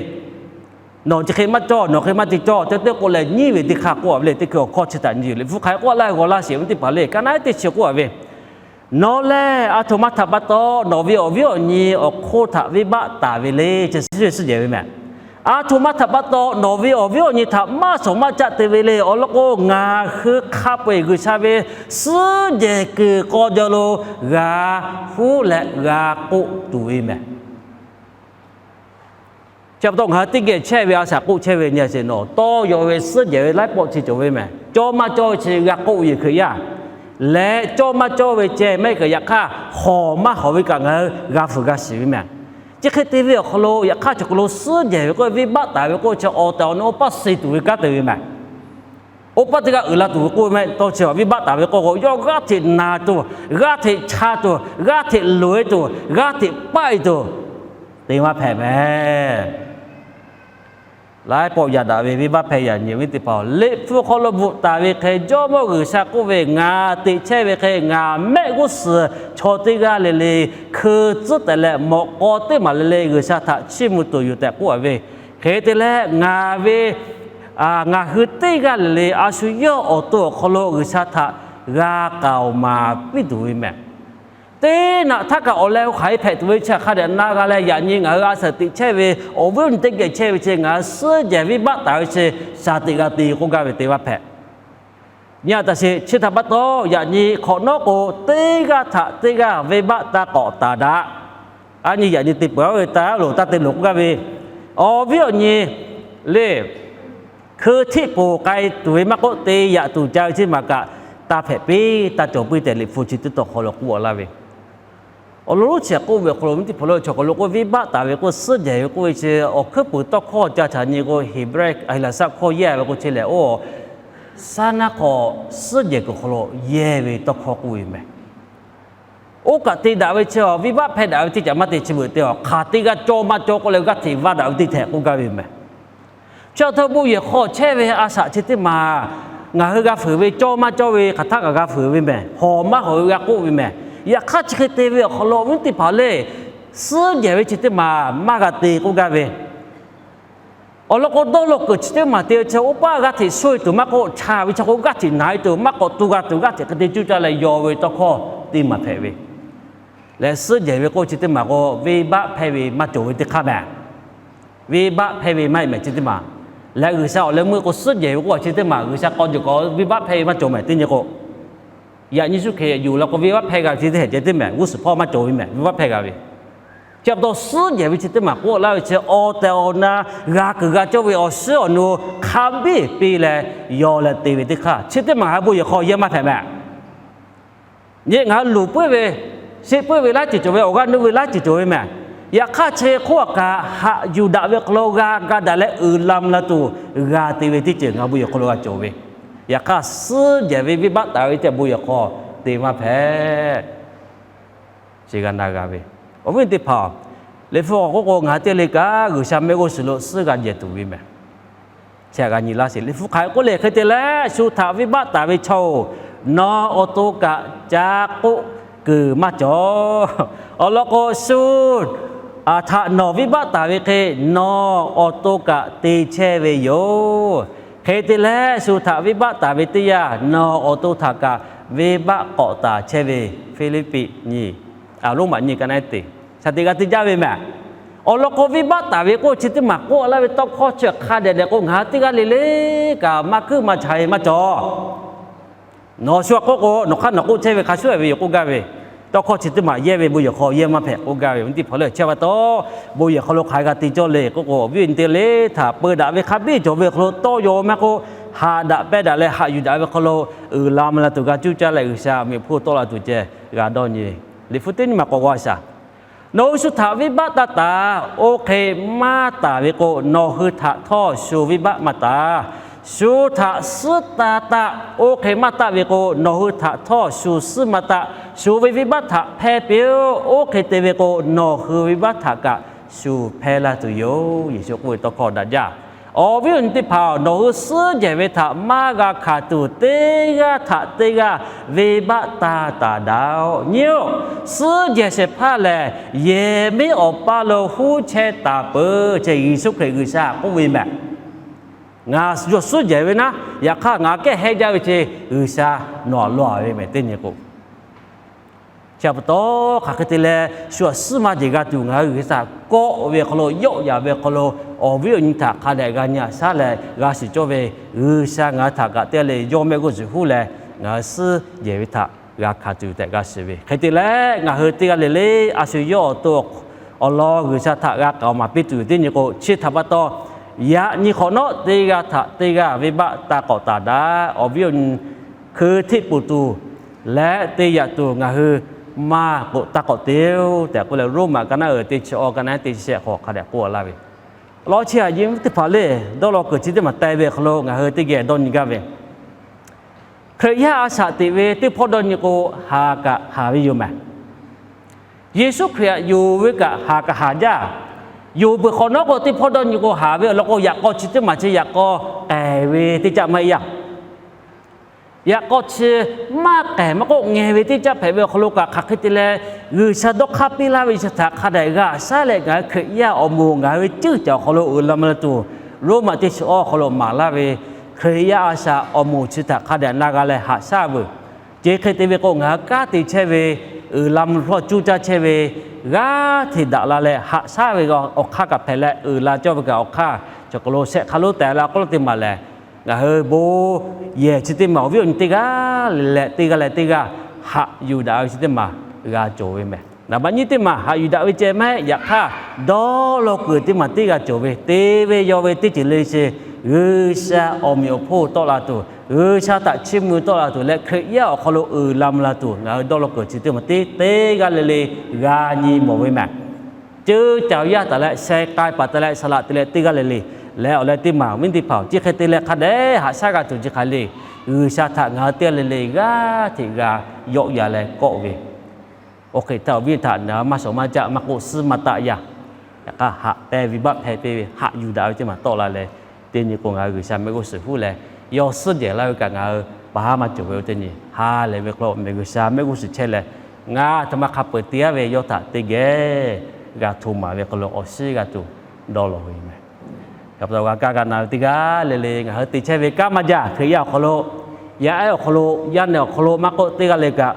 nawˬ chi hk'e maˇ cawˇ, nawˬ hk'e maˇ te cawˇ, te teˇ k'o lehˬ nyiˉ ve teˇ hk'aˇ k'oˆ a ve le. Teˇ hkui awˬ hkawˇ chi htaꞈ nyi Liꞈ hpu hk'aˬ hk'e k'oˆ laˇ ve g'aw laˇ sheˍ ve teˇ hpaˍ le. Ka naˉ teˇ chi k'oˆ a ve, Nawˬ lehˬ a htoꞈ ma htaꞈ pa taw nawˬ ve awˬ viˉ awˬ nyi awˬ hk'oˆ htaꞈ venˇ baˆ taˍ ve le. Chi suhˉ jehˬ ve mehˬ. A htoꞈ ma htaꞈ pa taw nawˬ ve awˬ viˉ awˬ nyi htaꞈ maˇ shawˍ maˇ caˆ te ve le. Awˬ lawn k'o, ngaˬ hui hk'a peu-eˬ G'uiˬsha ve suhˉ jehˬ kuiˬ k'aw jaw lo g'a huˉ leh g'a k'oˆ tuˬ ve mehˬ. Chi pa taw ngaˬ hui teˇ geh chehˇ ve a shaꞈ k'oˆ chehˇ ve nyi a sheˍ, nawˬ tawˇ yaw ve suhˉ jehˬ ve laiˉ pawˆ chi cawˬ ve mehˬ. Cawˇ maˇ cawˇ ve chi g'a k'oˆ ve Yeˍsuˆ Hkriꞈ yaˇ leh, cawˇ maˇ cawˇ ve ceh maˇ heˆ kaꞈ, yaꞈ hk'aˇ hawˍ maˇ hawˍ ve kaꞈ ngaˬ hui g'a fuiˍ g'a shiˍ ve mehˬ. Chi hk'e te ve awˬ hk'aw lo yaꞈ hk'aˇ chaw hk'aw lo suhˉ jehˬ ve k'oˆ ve venˇ baˆ taˍ ve k'oˆ chi awˬ tehˬ awˬ na oˇ paˆ suh tuˬ ve kanˉ te ve mehˬ. Oˇ paˆ teˇ g'aˇ uiˍ la tuˬ ve k'oˆ ve maˇ heˆ. Tawˇ chi venˇ baˆ taˍ ve k'oˆ k'o, yawˇ g'aˇ hteꞈ na tuˬ, g'aˇ hteꞈ cha tuˬ, g'aˇ hteꞈ loꞈ e tuˬ, g'aˇ hteꞈ paˆ e tuˬ te maˇ hpehꞈ mehˬ. Laiˉ pawˆ yaꞈ daꞈ ve venˇ baˆ hpehˇ yaꞈ nyi ve teˇ hpaˍ, Liꞈ hpu hk'aw lo bvuhꞈ taˍ ve hk'e, Jawˇmawˇ G'uiˬsha k'oˆ ve, Ngaˬ teꞈ chehˇ ve hk'e ngaˬ mehˆ g'uˇ suhˍ chaw teˇ g'aˇ le le hkui tcuhˉ tehꞈ leh mawꞈ k'aw teˇ maˬ le le G'uiˬsha htaꞈ chiˇ mvuh tuˬ yoˬ tehꞈ k'oˆ a ve, hk'e te leh ngaˬ ve ngaˬ hui teˇ g'aˇ le le a shu yawˇ awˬ to awˬ hk'aw lo G'uiˬsha htaꞈ g'a k'aoˍ maˍ piˇ tuˬ ve mehˬ. Teˇ naꞈ htaˇ kaꞈ awˬ leh hk'aˬ hk'e hpehꞈ tuˬ ve chi hk'a dehꞈ na g'a leh, yaꞈ nyi ngaˬ hui a shaˍ teꞈ chehˇ ve awˬ viˉ awˬ nyi teˇ geh chehˇ ve chi ngaˬ hui suhˉ jehˬ venˇ baˆ taˍ ve chi shaˍ tiꞈ g'a te k'oˆ gaˇ ve te maˇ hpehꞈ. Nyi a taꞈ sheˍ, chi htaꞈ pa taw yaꞈ nyi hk'awꞈ nawˉ k'o, teˇ g'aˇ htaꞈ teˇ g'aˇ venˇ baˆ taˇ k'awꞈ taˍ daꞈ. A nyi yaꞈ nyi te peuˬ ve taˇ loˬ, taˇ te loˬ k'oˆ gaˇ ve, awˬ viˉ awˬ nyi le hkui htiˆ poˬ k'ai tuˬ ve maˇ k'oˆ, te yaꞈ tuˬ ca ve chi maˬ kaꞈ, taˇ hpehꞈ piˇ, taˇ cawˬ piˇ tehꞈ Liꞈ hpu chi teˇ tawn hk'aw lo k'oˆ laˇ ve. Awˬ lawn lonˉ chi k'oˆ ve awˬ hk'aw lo, viˉ teˇ hpaˍ lo chaw hk'aw lo k'oˆ venˇ baˆ taˍ ve k'oˆ, suhˉ jehˬ ve k'oˆ ve chi awˬ hkuiˉ puiˍ tawˇ hkawˇ ca chaꞈ nyi k'o, Heˍbrehˇ a hiˍ laˬ saˆ hkawˇ yehˇ ve k'o, chi lehˬ oˇ saˉ naˉ hk'aw suhˉ jehˬ kuiˬ hk'aw lo yehˇ ve tawˇ hkawˇ k'oˆ ve mehˬ. Oˇ kaꞈ te daꞈ ve chi a, venˇ baˆ hpehˇ daꞈ ve teˇ caꞈ maˇ te chi beuꞈ te a, hk'aˬ teˇ g'aˇ cawˇ maˇ cawˇ k'oˆ leh g'aˇ hteꞈ vaˇ daꞈ ve teˇ htehꞈ k'oˆ gaˇ ve mehˬ. Chi a htoꞈ bon yehˬ hk'aw chehˇ ve a shaꞈ chi teˇ maˬ ngaˬ hui g'a fuiˍ ve cawˇ maˇ cawˇ ve hk'aˬ htaˆ kaꞈ g'a fuiˍ ve mehˬ. Hawˍ maˇ hawˍ ve g'a k'oˆ ve mehˬ. Yaꞈ hk'aˇ chi hk'e te ve awˬ hk'aw lo awˬ viˉ teˇ hpaˍ le, suhˉ jehˬ ve chi teˇ maˬ maˇ g'a te k'oˆ gaˇ ve. Awˬ lawn k'o, dawˇ law kuiˬ chi teˇ maˬ te ve chi oˇ paˆ g'aˇ hteꞈ sho e tuˬ maˇ k'oˆ, chaˇ ve chi k'o g'aˇ hteꞈ na e tuˬ maˇ k'awꞈ tu g'a tuˬ, g'aˇ hteꞈ hk'e te cuˇ caˇ leh yaw ve tawˇ hkawˇ teˇ maˬ hpehꞈ ve. Leh suhˉ jehˬ ve k'oˆ chi teˇ maˬ k'o, venˇ baˆ hpehˇ ve maˇ cawˬ ve teˇ hk'aˇ mehˬ. Venˇ baˆ hpehˇ ve maˇ heˆ mehˬ chi teˇ maˬ. Leh G'uiˬsha awˬ leh meuˇ k'o suhˉ jehˬ ve k'oˆ chi teˇ maˬ G'uiˬsha k'aw jehˬ k'o venˇ baˆ hpehˇ ve maˇ cawˬ mehˬ teˇ nyi k'o, yaꞈ nyi shuˉ hk'e yuˬ la k'o venˇ baˆ hpehˇ g'a ve chi teˇ hehꞈ ceh teˇ mehˬ, g'uˇ suhˍ hpawˇ maˇ cawˬ ve mehˬ, venˇ baˆ hpehˇ g'a ve. Chi pa taw suhˉ jehˬ ve chi teˇ maˬ k'oˆ laˇ ve chi awˬ tehˬ awˬ na g'a kuiˬ g'a cawˇ ve awˬ shiˉ awˬ nu hk'a biˇ piˇ leh yaw leh te ve teˇ hk'aˇ, chi teˇ maˬ ngaˬ hui bon yehˬ hk'aw yehˇ maˇ hpehꞈ mehˬ. Nyi ngaˬ hui luˬ puiˉ ve, sheˆ puiˉ ve laiˉ ceuˬ cawˬ ve, awˬ g'aˇ nuˇ ve laiˉ ceuˬ cawˬ ve mehˬ. Yaꞈ hk'aˇ chi hk'oˆ a kaꞈ haꞈ yuˬ daꞈ ve hk'aw lo g'a ga daꞈ leh uiˍ la mvuh la tuˬ g'a te ve teˇ ceuˬ ngaˬ hui bon yehˬ hk'aw lo g'a cawˬ ve. Yaꞈ hk'aˇ suhˉ jehˬ ve venˇ baˆ taˍ ve teˇ bon yehˬ hk'aw te maˇ hpehꞈ. Chi g'a na g'a ve, awˬ viˉ teˇ hpaˍ, Liꞈ hpu awˬ k'oˆ k'o, ngaˬ hui teˇ le kaꞈ G'uiˬsha mehˆ g'uˇ suhˍ lo suhˉ g'a jehˬ tuˬ ve mehˬ. Chi g'a nyi laˇ sheˍ. Liꞈ hpu hk'aˬ hk'e k'oˆ le hk'e te leh, shu htaꞈ venˇ baˆ taˍ ve chaw-oˬ, nawˬ awˬ to kaꞈ ca k'oˆ kuiˬ maˇ cawˬ. Awˬ lawn k'o, shu htaꞈ nawˬ venˇ baˆ taˍ ve hk'e nawˬ awˬ to kaꞈ te chehˇ ve yoˬ. Hk'e te leh, shu htaꞈ venˇ baˆ taˍ ve teˇ yanˇ nawˬ awˬ to htaꞈ kaꞈ venˇ baˆ k'awꞈ taˍ chehˇ ve. Hpiˇliˇpiˆ nyi, Roˉmaꞈ nyi ka naˉ teˇ, shaˍ tiꞈ g'a te jaˇ ve mehˬ. Awˬ lawn k'o, venˇ baˆ taˍ ve k'oˆ chi teˇ maˬ k'oˆ laˇ ve tawˇ hkawˇ chi hk'a dehꞈ dehꞈ k'o, ngaˬ hui teˇ g'aˇ le le kaꞈ maˇ kuiˉ maˇ cha ve maˇ cawˬ. Nawˬ shu a k'oˆ k'o, nawˬ hk'aˇ nawˬ k'oˆ chehˇ ve hk'a shuˉ ve yoˬ k'oˆ gaˇ ve, tawˇ hkawˇ chi teˇ maˬ yehˇ ve bon yehˬ hk'aw yehˇ maˇ hpehꞈ k'oˆ gaˇ ve. Awˬ viˉ teˇ hpaˍ lehˬ, chi pa taw bon yehˬ hk'aw lo hk'aˬ hk'e g'a te cawˇ le k'oˆ k'o, awˬ viˉ awˬ nyi teˇ le htaꞈ peu daꞈ ve hk'a biˇ cawˬ ve hk'aw lo tawˇ yaw maˇ k'oˆ, haꞈ daꞈ pehˇ daꞈ leh haꞈ yuˬ daꞈ ve hk'aw lo uiˍ la mvuh la tuˬ g'a cuˇ caˇ leh G'uiˬsha awˬ meꞈ awˬ hponˇ tawˆ la tuˬ ceh g'a dawˇ nyi. Liꞈ hpu teˇ nyi maˬ k'awꞈ g'a shaˍ. Nawˬ hui shu htaꞈ venˇ baˆ taˇ taˍ, oˇ hk'e maˇ taˍ ve k'o, nawˬ hui htaꞈ htawˇ shu venˇ baˆ maˇ taˍ. Shu htaꞈ suhˉ taˇ taˆ, oˇ hk'e maˇ taˆ ve k'o, nawˬ hui htaꞈ htawˇ shu suhˉ maˇ taˆ. Shu ve venˇ baˆ htaꞈ hpehˇ piˇ-oˆ. Oˇ hk'e te ve k'o, nawˬ hui venˇ baˆ htaꞈ kaꞈ shu hpehˇ laˇ tuˬ yoˬ. Yeˍsuˆ k'oˆ ve tawˇ hkawˇ daꞈ jaˇ. Awˬ viˉ awˬ nyi teˇ hpaˍ-oˬ, nawˬ hui suhˉ jehˬ ve htaꞈ maˇ g'a hkanˍ tuˬ, teˇ g'aˇ htaꞈ teˇ g'aˇ venˇbaˆ taˇ taˍ daꞈ-oꞈ. Nyi-oˬ, suhˉ jehˬ shehˍ hpaˇ lehˬ, yehˬ miˉ awˬ paˇ lo huˉ chehˇ taˍ peuˬ, ce Yeˍsuˆ Hkriꞈ G'uiˬsha k'oˆ ve mehˍ. Ngaˬ yawˇ suhˉ jehˬ ve naˉ, yaꞈ hk'aˇ ngaˬ kehˉ hehˉ jaˇ ve ce G'uiˬsha nawˬ htaꞈ law ve mehˍ teˇ nyi k'o, chi pa taw hk'aˬ hk'e te leh shu htaꞈ suhˉ maˇ jehˬ g'a tuˬ, ngaˬ hui G'uiˬsha kawˆ ve awˬ hk'aw lo, yawˆ yaꞈ ve awˬ hk'aw lo, awˬ viˉ awˬ nyi htaꞈ hk'a dehꞈ g'a nyi haꞈ shaˉ leh g'a shiˍ cawˇ ve, G'uiˬsha ngaˬ hui htaꞈ kaꞈ teˇ g'aˇ le yawˇ mehˆ g'uˇ suhˍ huˉ leh ngaˬ hui suhˉ jehˬ ve htaꞈ g'a hkanˍ tuˬ tehꞈ g'a shiˍ ve hk'e te leh, ngaˬ hui teˇ g'aˇ le le a shu yawˇ awˬ to awˬ lawn G'uiˬsha htaꞈ g'a k'aoˍ maˍ piˇ tuˬ teˇ nyi k'o, chi htaꞈ pa taw yaꞈ nyi hk'awꞈ nawˉ teˇ g'aˇ htaꞈ teˇ g'aˇ venˇbaˆ taˇ k'awꞈ taˍ daꞈ. Awˬ viˉ awˬ nyi hkui hteˆ poˬ tuˬ leh te yaꞈ tuˬ ngaˬ hui maˇ k'oꞈ taˇ k'awꞈ te-oˬ tehꞈ k'oˆ leh, Roˉmaꞈ ka naˉ uiˍ teˇ chi awˬ ka naˉ teˇ chi shehˆ hk'aw hk'a dehꞈ k'oˆ laˇ ve. Lawn chi htaꞈ yehˬ miˉ teˇ hpaˍ le dawˇ law kuiˬ chi teˇ maˬ te ve awˬ hk'aw lo ngaˬ hui teˇ geh dawˇ nyi gaˇ ve, Hkriꞈ yaˇ a shaꞈ teꞈ ve teˇ hpawˇ dawˇ nyi k'o, haˍ kaꞈ haˍ ve yoˬ mehˍ. Yeˍsuˆ Hkriꞈ htaꞈ yonˍ ve kaꞈ haˍ kaꞈ haˍ jaˇ. Yonˍ peuˬ hk'awꞈ nawˉ k'o, teˇ hpawˇ dawˇ nyi k'o haˍ ve awˬ lawn k'o, yaꞈ k'aw chi teˇ maˬ chi yaꞈ k'aw k'ehˬ ve teˇ caˆ maˇ heˆ yaˇ. Yaꞈ k'aw chi maˇ k'ehˬ maˇ k'oˆ, ngeh ve teˇ caˆ hpehꞈ ve awˬ hk'aw lo kaꞈ hk'aˬ hk'e te leh, G'uiˬsha dawˇ hk'aˇ piˇ laˇ ve chi htaꞈ hk'a dehꞈ g'a haꞈ shaˉ leh, ngaˬ hui Hkriꞈ yaˇ awˬ moˍ ngaˬ hui ve ceuˇ caˬ awˬ hk'aw lo uiˍ la mvuh la tuˬ, Roˉmaꞈ teˇ chi awˬ hk'aw lo maˍ laˇ ve, Hkriꞈ yaˇ a shaꞈ awˬ moˍ chi htaꞈ hk'a dehꞈ na g'a leh haꞈ shaˉ veuˬ. Chi hk'e te ve k'o, ngaˬ hui kanˉ te chehˇ ve, uiˍ la mvuh hk'aw cuˇ caˇ chehˇ ve, g'aˇ hteꞈ daꞈ la leh haꞈ shaˉ ve awˬ hk'aˇ kaꞈ hpehꞈ leh, uiˍ la cawˇ ve kaꞈ awˬ hk'aˇ, chaw hk'aw lo shehˆ hk'a lonˉ tehꞈ la k'oˆ teˇ maˬ lehˬ, ngaˬ hui bon yehˬ chi teˇ maˬ awˬ viˉ awˬ nyi teˇ g'aˇ leh teˇ g'aˇ leh teˇ g'aˇ haꞈ yuˬ daꞈ ve chi teˇ maˬ g'a cawˬ ve mehˍ. Naˍ baˆ nyiˇ teˇ maˬ haꞈ yuˬ daꞈ ve ceh maˇ heˆ, yaꞈ hk'aˇ dawˇ law kuiˬ teˇ maˬ teˇ g'a cawˬ ve, te ve yaw ve teˇ ceuˬ le le chi G'uiˬsha awˬ meꞈ awˬ hponˇ tawˆ la tuˬ, G'uiˬsha htaꞈ chiˇ mvuh tawˆ la tuˬ leh Hkriꞈ yaˇ awˬ hk'aw lo uiˍ la mvuh la tuˬ, ngaˬ hui dawˇ law kuiˬ chi teˇ maˬ teˇ, teˇ g'aˇ le le g'a nyi mawˬ ve mehˍ. Ceuˇ caˬ yaˇ taˍ leh, sheh k'ai paˍ taˍ leh, saˍ laꞈ te leh teˇ g'aˇ le le, leh awˬ leh teˇ maˬ awˬ viˉ teˇ hpaˍ-oˬ, chi hk'e te leh hk'a dehꞈ haꞈ shaˉ g'a tuˬ chi hk'aˬ le. G'uiˬsha htaꞈ ngaˬ hui teˇ g'aˇ le le g'aˇ hteꞈ g'a yawˆ yan leh kawˆ ve, awˬ hk'e htaˇ awˬ viˉ htaꞈ na maˇ shawˍ maˇ caˆ maˇ k'oˆ, suhˉ maˇ taˆ yaˇ. Yaꞈ hk'aˇ haꞈ pehnˇ ve baˆ hpehꞈ piˇ ve, haꞈ yuˬ daꞈ ve teˇ maˬ tawˆ la leh, teˇ nyi k'o ngaˬ hui G'uiˬsha mehˆ g'uˇ suhˍ huˉ leh, yawˇ suhˉ jehˬ laˇ ve kaꞈ ngaˬ hui paˍ haˉ maˇ cawˬ ve-o. Teˇ nyi ha lehˬ ve hk'aw lo mehˬ G'uiˬsha mehˆ g'uˇ suhˍ chehˇ leh, ngaˬ aˬ htoꞈ ma hk'a peu-eˬ te-a ve yawˇ htaꞈ teˇ geh g'a hto maˍ ve hk'aw lo awˬ shiˉ g'a tuˬ dawˇ law ve mehˍ. G'a pa taw g'a kaˇ g'a na ve teˇ g'aˇ le le ngaˬ hui te chehˇ ve kanˉ maˇ jaˇ, Hkriꞈ yaˇ awˬ hk'aw lo, yaˇ ehˉ awˬ hk'aw lo, yaˇ nehˬ awˬ hk'aw lo maˇ k'oˆ, teˇ g'aˇ le kaꞈ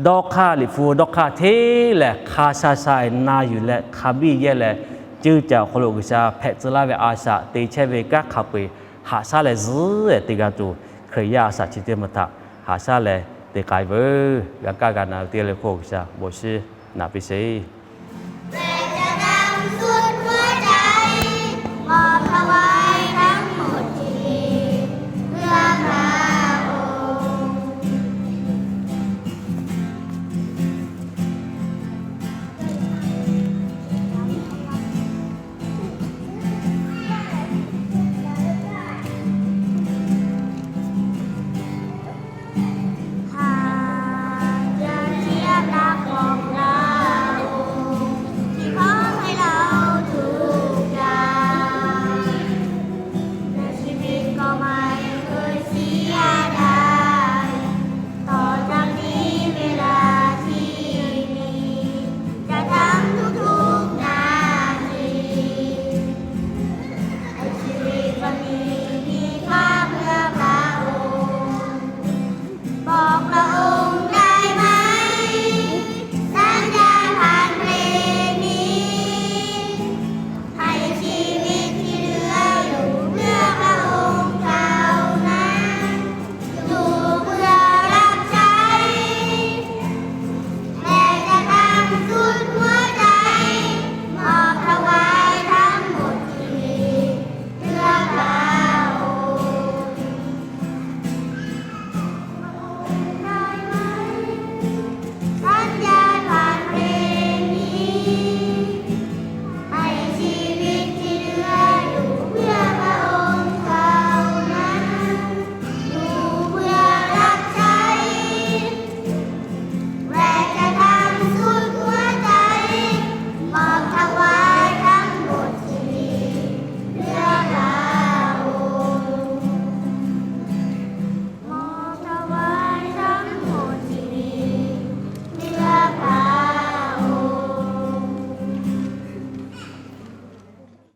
dawˇ hk'aˇ, liꞈ hpu dawˇ hk'aˇ hteˇ leh hk'a sha sha-eˬ na yuˬ leh hk'a biˇ yehˇ leh, ceuˇ caˬ awˬ hk'aw lo G'uiˬsha hpehꞈ tcuh laˇ ve a shaꞈ te chehˇ ve kanˉ hk'a peu-eˬ haꞈ shaˉ leh zuhˉ-eˬ te g'a tuˬ, Hkriꞈ yaˇ a shaꞈ chi teˇ maˬ htaꞈ haꞈ shaˉ leh te k'ai veuˬ. G'a kaˇ g'a na ve teˇ g'aˇ le hk'oˆ G'uiˬsha bon shiˉ naꞈ piˇ sheˍ.